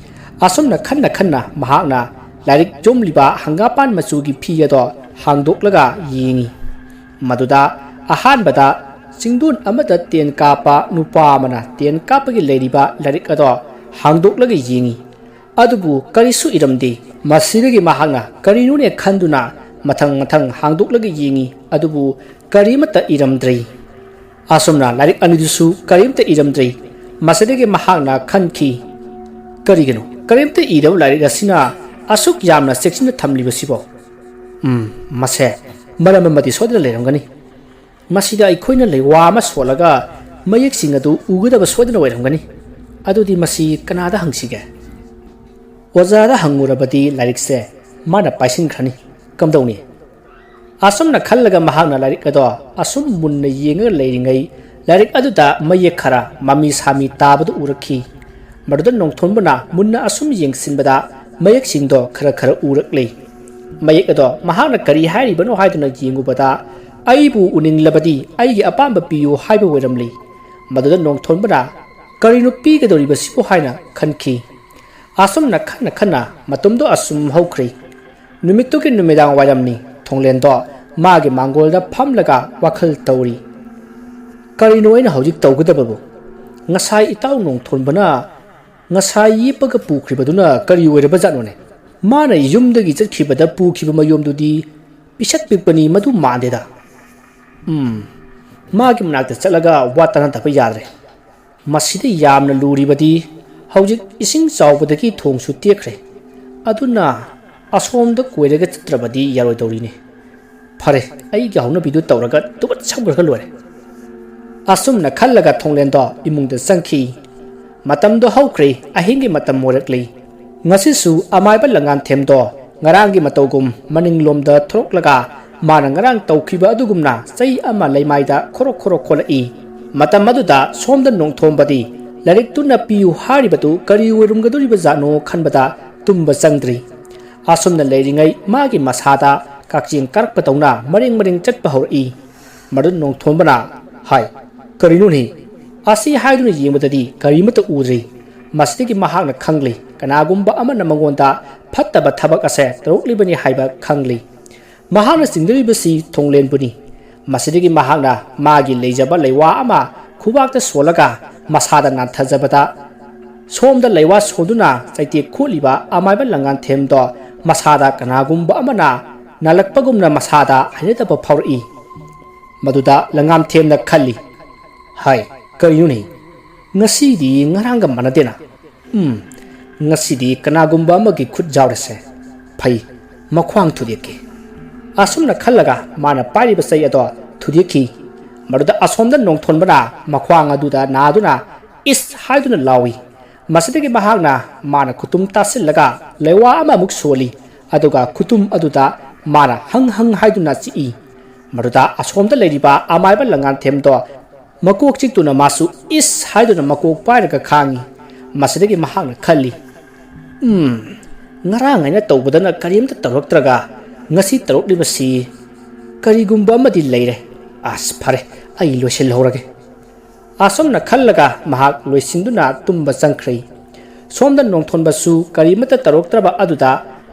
ꯑꯁꯨꯝꯅ ꯈꯟꯅ ꯈꯟꯅ ꯃꯍꯥꯛꯅ ꯂꯥꯏꯔꯤꯛ ꯌꯣꯝꯂꯤꯕ ꯍꯪꯒꯥꯄꯥꯟ ꯃꯆꯨꯒꯤ ꯐꯤ ꯑꯗꯣ ꯍꯥꯡꯗꯣꯛꯂꯒ ꯌꯦꯡꯉꯤ꯫ ꯃꯗꯨꯗ ꯑꯍꯥꯟꯕꯗ ꯆꯤꯡꯗꯣꯟ ꯑꯃꯗ ꯇꯦꯟ ꯀꯥꯞꯄ ꯅꯨꯄꯥ ꯑꯃꯅ ꯇꯦꯟ ꯀꯥꯞꯄꯒꯤ ꯂꯩꯔꯤꯕ ꯂꯥꯏꯔꯤꯛ ꯑꯗꯣ ꯍꯥꯡꯗꯣꯛꯂꯒ ꯌꯦꯡꯉꯤ꯫ ꯑꯗꯨꯕꯨ ꯀꯔꯤꯁꯨ ꯏꯔꯝꯗꯦ꯫ ꯃꯁꯤꯗꯒꯤ ꯃꯍꯥꯛꯅ ꯀꯔꯤꯅꯣꯅꯦ ꯈꯟꯗꯨꯅ ꯃꯊꯪ ꯃꯊꯪ ꯍꯥꯡꯗꯣꯛꯂꯒ ꯌꯦꯡꯉꯤ, ꯑꯗꯨꯕꯨ ꯀꯔꯤꯃꯠꯇ ꯏꯔꯝꯗ꯭ꯔꯦ꯫ ꯑꯁꯨꯝꯅ ꯂꯥꯏꯔꯤꯛ ꯑꯅꯤꯗꯨꯁꯨ ꯀꯔꯤꯝꯇ ꯏꯔꯝꯗ꯭ꯔꯦ꯫ ꯃꯁꯤꯗꯒꯤ ꯃꯍꯥꯛꯅ ꯈꯟꯈꯤ, "ꯀꯔꯤꯒꯤꯅꯣ ꯀꯔꯤꯝꯇ ꯏꯗꯕ ꯂꯥꯏꯔꯤꯛ ꯑꯁꯤꯅ ꯑꯁꯨꯛ ꯌꯥꯝꯅ ꯆꯦꯛꯁꯤꯟꯅ ꯊꯝꯂꯤꯕꯁꯤꯕꯣ? ꯎꯝ, ꯃꯁꯦ ꯃꯔꯝ ꯑꯃꯗꯤ ꯁꯣꯏꯗꯅ ꯂꯩꯔꯝꯒꯅꯤ꯫ ꯃꯁꯤꯗ ꯑꯩꯈꯣꯏꯅ ꯂꯩꯋꯥ ꯑꯃ ꯁꯣꯠꯂꯒ ꯃꯌꯦꯛꯁꯤꯡ ꯑꯗꯨ ꯎꯒꯗꯕ ꯁꯣꯏꯗꯅ ꯑꯣꯏꯔꯝꯒꯅꯤ꯫ ꯑꯗꯨꯗꯤ ꯃꯁꯤ ꯀꯅꯥꯗ ꯍꯪꯁꯤꯒꯦ? ꯑꯣꯖꯥꯗ ꯍꯪꯉꯨꯔꯕꯗꯤ ꯂꯥꯏꯔꯤꯛꯁꯦ ꯃꯥꯅ ꯄꯥꯏꯁꯤꯟꯈ꯭ꯔꯅꯤ꯫ ꯀꯝꯗꯧꯅꯤ?" ꯑꯁꯨꯝꯅ ꯈꯜꯂꯒ ꯃꯍꯥꯛꯅ ꯂꯥꯏꯔꯤꯛ ꯑꯗꯣ ꯑꯁꯨꯝ ꯃꯨꯟꯅ ꯌꯦꯡꯉꯒ ꯂꯩꯔꯤꯉꯩ, ꯂꯥꯏꯔꯤꯛ ꯑꯗꯨꯗ ꯃꯌꯦꯛ ꯈꯔ ꯃꯃꯤ ꯁꯥꯃꯤ ꯇꯥꯕꯗꯨ ꯎꯔꯛꯈꯤ꯫ ꯃꯗꯨꯗ ꯅꯣꯡꯊꯣꯟꯕꯅ ꯃꯨꯟꯅ ꯑꯁꯨꯝ ꯌꯦꯡꯁꯤꯟꯕꯗ ꯃꯌꯦꯛꯁꯤꯡꯗꯣ ꯈꯔ ꯈꯔ ꯎꯔꯛꯂꯤ꯫ ꯃꯌꯦꯛ ꯑꯗꯣ ꯃꯍꯥꯛꯅ ꯀꯔꯤ ꯍꯥꯏꯔꯤꯕꯅꯣ ꯍꯥꯏꯗꯨꯅ ꯌꯦꯡꯉꯨꯕꯗ, "ꯑꯩꯕꯨ ꯎꯅꯤꯡꯂꯕꯗꯤ ꯑꯩꯒꯤ ꯑꯄꯥꯝꯕ ꯄꯤꯌꯨ" ꯍꯥꯏꯕ ꯑꯣꯏꯔꯝꯂꯤ꯫ ꯃꯗꯨꯗ ꯅꯣꯡꯊꯣꯟꯕꯅ "ꯀꯔꯤꯅꯣ ꯄꯤꯒꯗꯧꯔꯤꯕꯁꯤꯕꯨ?" ꯍꯥꯏꯅ ꯈꯟꯈꯤ꯫ ꯑꯁꯨꯝꯅ ꯈꯟꯅ ꯈꯟꯅ ꯃꯇꯝꯗꯣ ꯑꯁꯨꯝ ꯍꯧꯈ꯭ꯔꯦ꯫ ꯅꯨꯃꯤꯠꯇꯨꯒꯤ ꯅꯨꯃꯤꯗꯥꯡ ꯋꯥꯏꯔꯝꯅꯤ꯫ ꯊꯣꯡꯂꯦꯟꯗꯣ ꯃꯥꯒꯤ ꯃꯥꯡꯒꯣꯜꯗ ꯐꯝꯂꯒ ꯋꯥꯈꯜ ꯇꯧꯔꯤ꯫ "ꯀꯔꯤꯅꯣ ꯑꯩꯅ ꯍꯧꯖꯤꯛ ꯇꯧꯒꯗꯕꯕꯨ? ꯉꯁꯥꯏ ꯏꯇꯥꯎ ꯅꯣꯡꯊꯣꯟꯕꯅ ꯉꯁꯥꯏ ꯌꯦꯞꯄꯒ ꯄꯨꯈ꯭ꯔꯤꯕꯗꯨꯅ ꯀꯔꯤ ꯑꯣꯏꯔꯕꯖꯥꯠꯅꯣꯅꯦ? ꯃꯥꯅ ꯌꯨꯝꯗꯒꯤ ꯆꯠꯈꯤꯕꯗ ꯄꯨꯈꯤꯕ ꯃꯌꯣꯝꯗꯨꯗꯤ ꯄꯤꯁꯛ ꯄꯤꯛꯄꯅꯤ, ꯃꯗꯨ ꯃꯥꯟꯗꯦꯗ꯫ ꯎꯝ, ꯃꯥꯒꯤ ꯃꯅꯥꯛꯇ ꯆꯠꯂꯒ ꯋꯥ ꯇꯥꯅꯗꯕ ꯌꯥꯗ꯭ꯔꯦ꯫ ꯃꯁꯤꯗ ꯌꯥꯝꯅ ꯂꯨꯔꯤꯕꯗꯤ ꯍꯧꯖꯤꯛ ꯏꯁꯤꯡ ꯆꯥꯎꯕꯗꯒꯤ ꯊꯣꯡꯁꯨ ꯇꯦꯛꯈ꯭ꯔꯦ꯫ ꯑꯗꯨꯅ ꯑꯁꯣꯝꯗ ꯀꯣꯏꯔꯒ ꯆꯠꯇ꯭ꯔꯕꯗꯤ ꯌꯥꯔꯣꯏꯗꯧꯔꯤꯅꯦ꯫ ꯐꯔꯦ, ꯑꯩꯒꯤ ꯍꯧꯅꯕꯤꯗꯨ ꯇꯧꯔꯒ ꯇꯨꯕꯠ ꯁꯝꯈ꯭ꯔꯒ ꯂꯣꯏꯔꯦ"꯫ ꯑꯁꯨꯝꯅ ꯈꯜꯂꯒ ꯊꯣꯡꯂꯦꯟꯗꯣ ꯏꯃꯨꯡꯗ ꯆꯪꯈꯤ꯫ ꯃꯇꯝꯗꯣ ꯍꯧꯈ꯭ꯔꯦ, ꯑꯍꯤꯡꯒꯤ ꯃꯇꯝ ꯑꯣꯏꯔꯛꯂꯤ꯫ ꯉꯁꯤꯁꯨ ꯑꯃꯥꯏꯕ ꯂꯪꯉꯥꯟꯊꯦꯝꯗꯣ ꯉꯔꯥꯡꯒꯤ ꯃꯇꯧꯒꯨꯝ ꯃꯅꯤꯡꯂꯣꯝꯗ ꯊꯣꯔꯛꯂꯒ ꯃꯥꯅ ꯉꯔꯥꯡ ꯇꯧꯈꯤꯕ ꯑꯗꯨꯒꯨꯝꯅ ꯆꯩ ꯑꯃ ꯂꯩꯃꯥꯏꯗ ꯈꯣꯔꯣꯛ ꯈꯣꯔꯣꯛ ꯈꯣꯠꯂꯛꯏ꯫ ꯃꯇꯝ ꯑꯗꯨꯗ ꯁꯣꯝꯗ ꯅꯣꯡꯊꯣꯝꯕꯗꯤ ꯂꯥꯏꯔꯤꯛꯇꯨꯅ ꯄꯤꯌꯨ ꯍꯥꯏꯔꯤꯕꯗꯨ ꯀꯔꯤ ꯑꯣꯏꯔꯝꯒꯗꯧꯔꯤꯕꯖꯥꯠꯅꯣ ꯈꯟꯕꯗ ꯇꯨꯝꯕ ꯆꯪꯗ꯭ꯔꯤ꯫ ꯑꯁꯨꯝꯅ ꯂꯩꯔꯤꯉꯩ ꯃꯥꯒꯤ ꯃꯁꯥꯗ ꯀꯛꯆꯦꯡ ꯀꯥꯔꯛꯄꯗꯧꯅ ꯃꯔꯦꯡ ꯃꯔꯦꯡ ꯆꯠꯄ ꯍꯧꯔꯛꯏ꯫ ꯃꯗꯨ ꯅꯣꯡꯊꯣꯝꯕꯅ, "ꯍꯥꯏ, ꯀꯔꯤꯅꯣꯅꯦ?" ꯑꯁꯤ ꯍꯥꯏꯗꯨꯅ ꯌꯦꯡꯕꯗꯗꯤ ꯀꯔꯤꯃꯠꯇ ꯎꯗ꯭ꯔꯤ꯫ ꯃꯁꯤꯗꯒꯤ ꯃꯍꯥꯛꯅ ꯈꯪꯂꯤ, ꯀꯅꯥꯒꯨꯝꯕ ꯑꯃꯅ ꯃꯉꯣꯟꯗ ꯐꯠꯇꯕ ꯊꯕꯛ ꯑꯁꯦ ꯇꯧꯔꯛꯂꯤꯕꯅꯤ ꯍꯥꯏꯕ ꯈꯪꯂꯤ꯫ ꯃꯍꯥꯛꯅ ꯆꯤꯡꯅꯔꯤꯕꯁꯤ ꯊꯣꯡꯂꯦꯟꯕꯨꯅꯤ꯫ ꯃꯁꯤꯗꯒꯤ ꯃꯍꯥꯛꯅ ꯃꯥꯒꯤ ꯂꯩꯖꯕ ꯂꯩꯋꯥ ꯑꯃ ꯈꯨꯕꯥꯛꯇ ꯁꯣꯜꯂꯒ ꯃꯁꯥꯗ ꯅꯥꯟꯊꯖꯕꯗ, ꯁꯣꯝꯗ ꯂꯩꯋꯥ ꯁꯣꯟꯗꯨꯅ ꯆꯩꯇꯦꯛ ꯈꯣꯠꯂꯤꯕ ꯑꯃꯥꯏꯕ ꯂꯪꯉꯥꯟꯊꯦꯝꯗꯣ ꯃꯁꯥꯗ ꯀꯅꯥꯒꯨꯝꯕ ꯑꯃꯅ ꯅꯥꯜꯂꯛꯄꯒꯨꯝꯅ ꯃꯁꯥꯗ ꯍꯩꯅꯗꯕ ꯐꯥꯎꯔꯛꯏ꯫ ꯃꯗꯨꯗ ꯂꯪꯉꯥꯟꯊꯦꯝꯅ ꯈꯜꯂꯤ, "ꯍꯥꯏ, ꯀꯔꯤꯅꯣꯅꯦ? ꯉꯁꯤꯗꯤ ꯉꯔꯥꯡꯒ ꯃꯥꯟꯅꯗꯦꯅ꯫ ꯎꯝ, ꯉꯁꯤꯗꯤ ꯀꯅꯥꯒꯨꯝꯕ ꯑꯃꯒꯤ ꯈꯨꯠ ꯌꯥꯎꯔꯦꯁꯦ꯫ ꯐꯩ, ꯃꯈ꯭ꯋꯥꯡ ꯊꯨꯗꯦꯛꯀꯦ"꯫ ꯑꯁꯨꯝꯅ ꯈꯜꯂꯒ ꯃꯥꯅ ꯄꯥꯏꯔꯤꯕ ꯆꯩ ꯑꯗꯣ ꯊꯨꯗꯦꯛꯈꯤ꯫ ꯃꯗꯨꯗ ꯑꯁꯣꯝꯗ ꯅꯣꯡꯊꯣꯟꯕꯅ ꯃꯈ꯭ꯋꯥꯡ ꯑꯗꯨꯗ ꯅꯥꯗꯨꯅ "ꯏꯁ" ꯍꯥꯏꯗꯨꯅ ꯂꯥꯎꯏ꯫ ꯃꯁꯤꯗꯒꯤ ꯃꯍꯥꯛꯅ ꯃꯥꯅ ꯈꯨꯇꯨꯝ ꯇꯥꯁꯤꯜꯂꯒ ꯂꯩꯋꯥ ꯑꯃꯃꯨꯛ ꯁꯣꯜꯂꯤ, ꯑꯗꯨꯒ ꯈꯨꯇꯨꯝ ꯑꯗꯨꯗ ꯃꯥꯅ "ꯍꯪ ꯍꯪ" ꯍꯥꯏꯗꯨꯅ ꯆꯤꯛꯏ꯫ ꯃꯗꯨꯗ ꯑꯁꯣꯝꯗ ꯂꯩꯔꯤꯕ ꯑꯃꯥꯏꯕ ꯂꯪꯉꯥꯟꯊꯦꯝꯗꯣ ꯃꯀꯣꯛ ꯆꯤꯛꯇꯨꯅ ꯃꯥꯁꯨ "ꯏꯁ" ꯍꯥꯏꯗꯨꯅ ꯃꯀꯣꯛ ꯄꯥꯏꯔꯒ ꯈꯥꯡꯉꯤ꯫ ꯃꯁꯤꯗꯒꯤ ꯃꯍꯥꯛꯅ ꯈꯜꯂꯤ, "ꯎꯝ, ꯉꯔꯥꯡ ꯑꯩꯅ ꯇꯧꯕꯗꯅ ꯀꯔꯤꯝꯇ ꯇꯧꯔꯛꯇ꯭ꯔꯒ ꯉꯁꯤ ꯇꯧꯔꯛꯂꯤꯕꯁꯤ ꯀꯔꯤꯒꯨꯝꯕ ꯑꯃꯗꯤ ꯂꯩꯔꯦ꯫ ꯑꯁ, ꯐꯔꯦ, ꯑꯩ ꯂꯣꯏꯁꯤꯜꯍꯧꯔꯒꯦ"꯫ ꯑꯁꯨꯝꯅ ꯈꯜꯂꯒ ꯃꯍꯥꯛ ꯂꯣꯏꯁꯤꯟꯗꯨꯅ ꯇꯨꯝꯕ ꯆꯪꯈ꯭ꯔꯦ꯫ ꯁꯣꯝꯗ ꯅꯣꯡꯊꯣꯟꯕꯁꯨ ꯀꯔꯤꯃꯠꯇ ꯇꯧꯔꯛꯇ꯭ꯔꯕ ꯑꯗꯨꯗ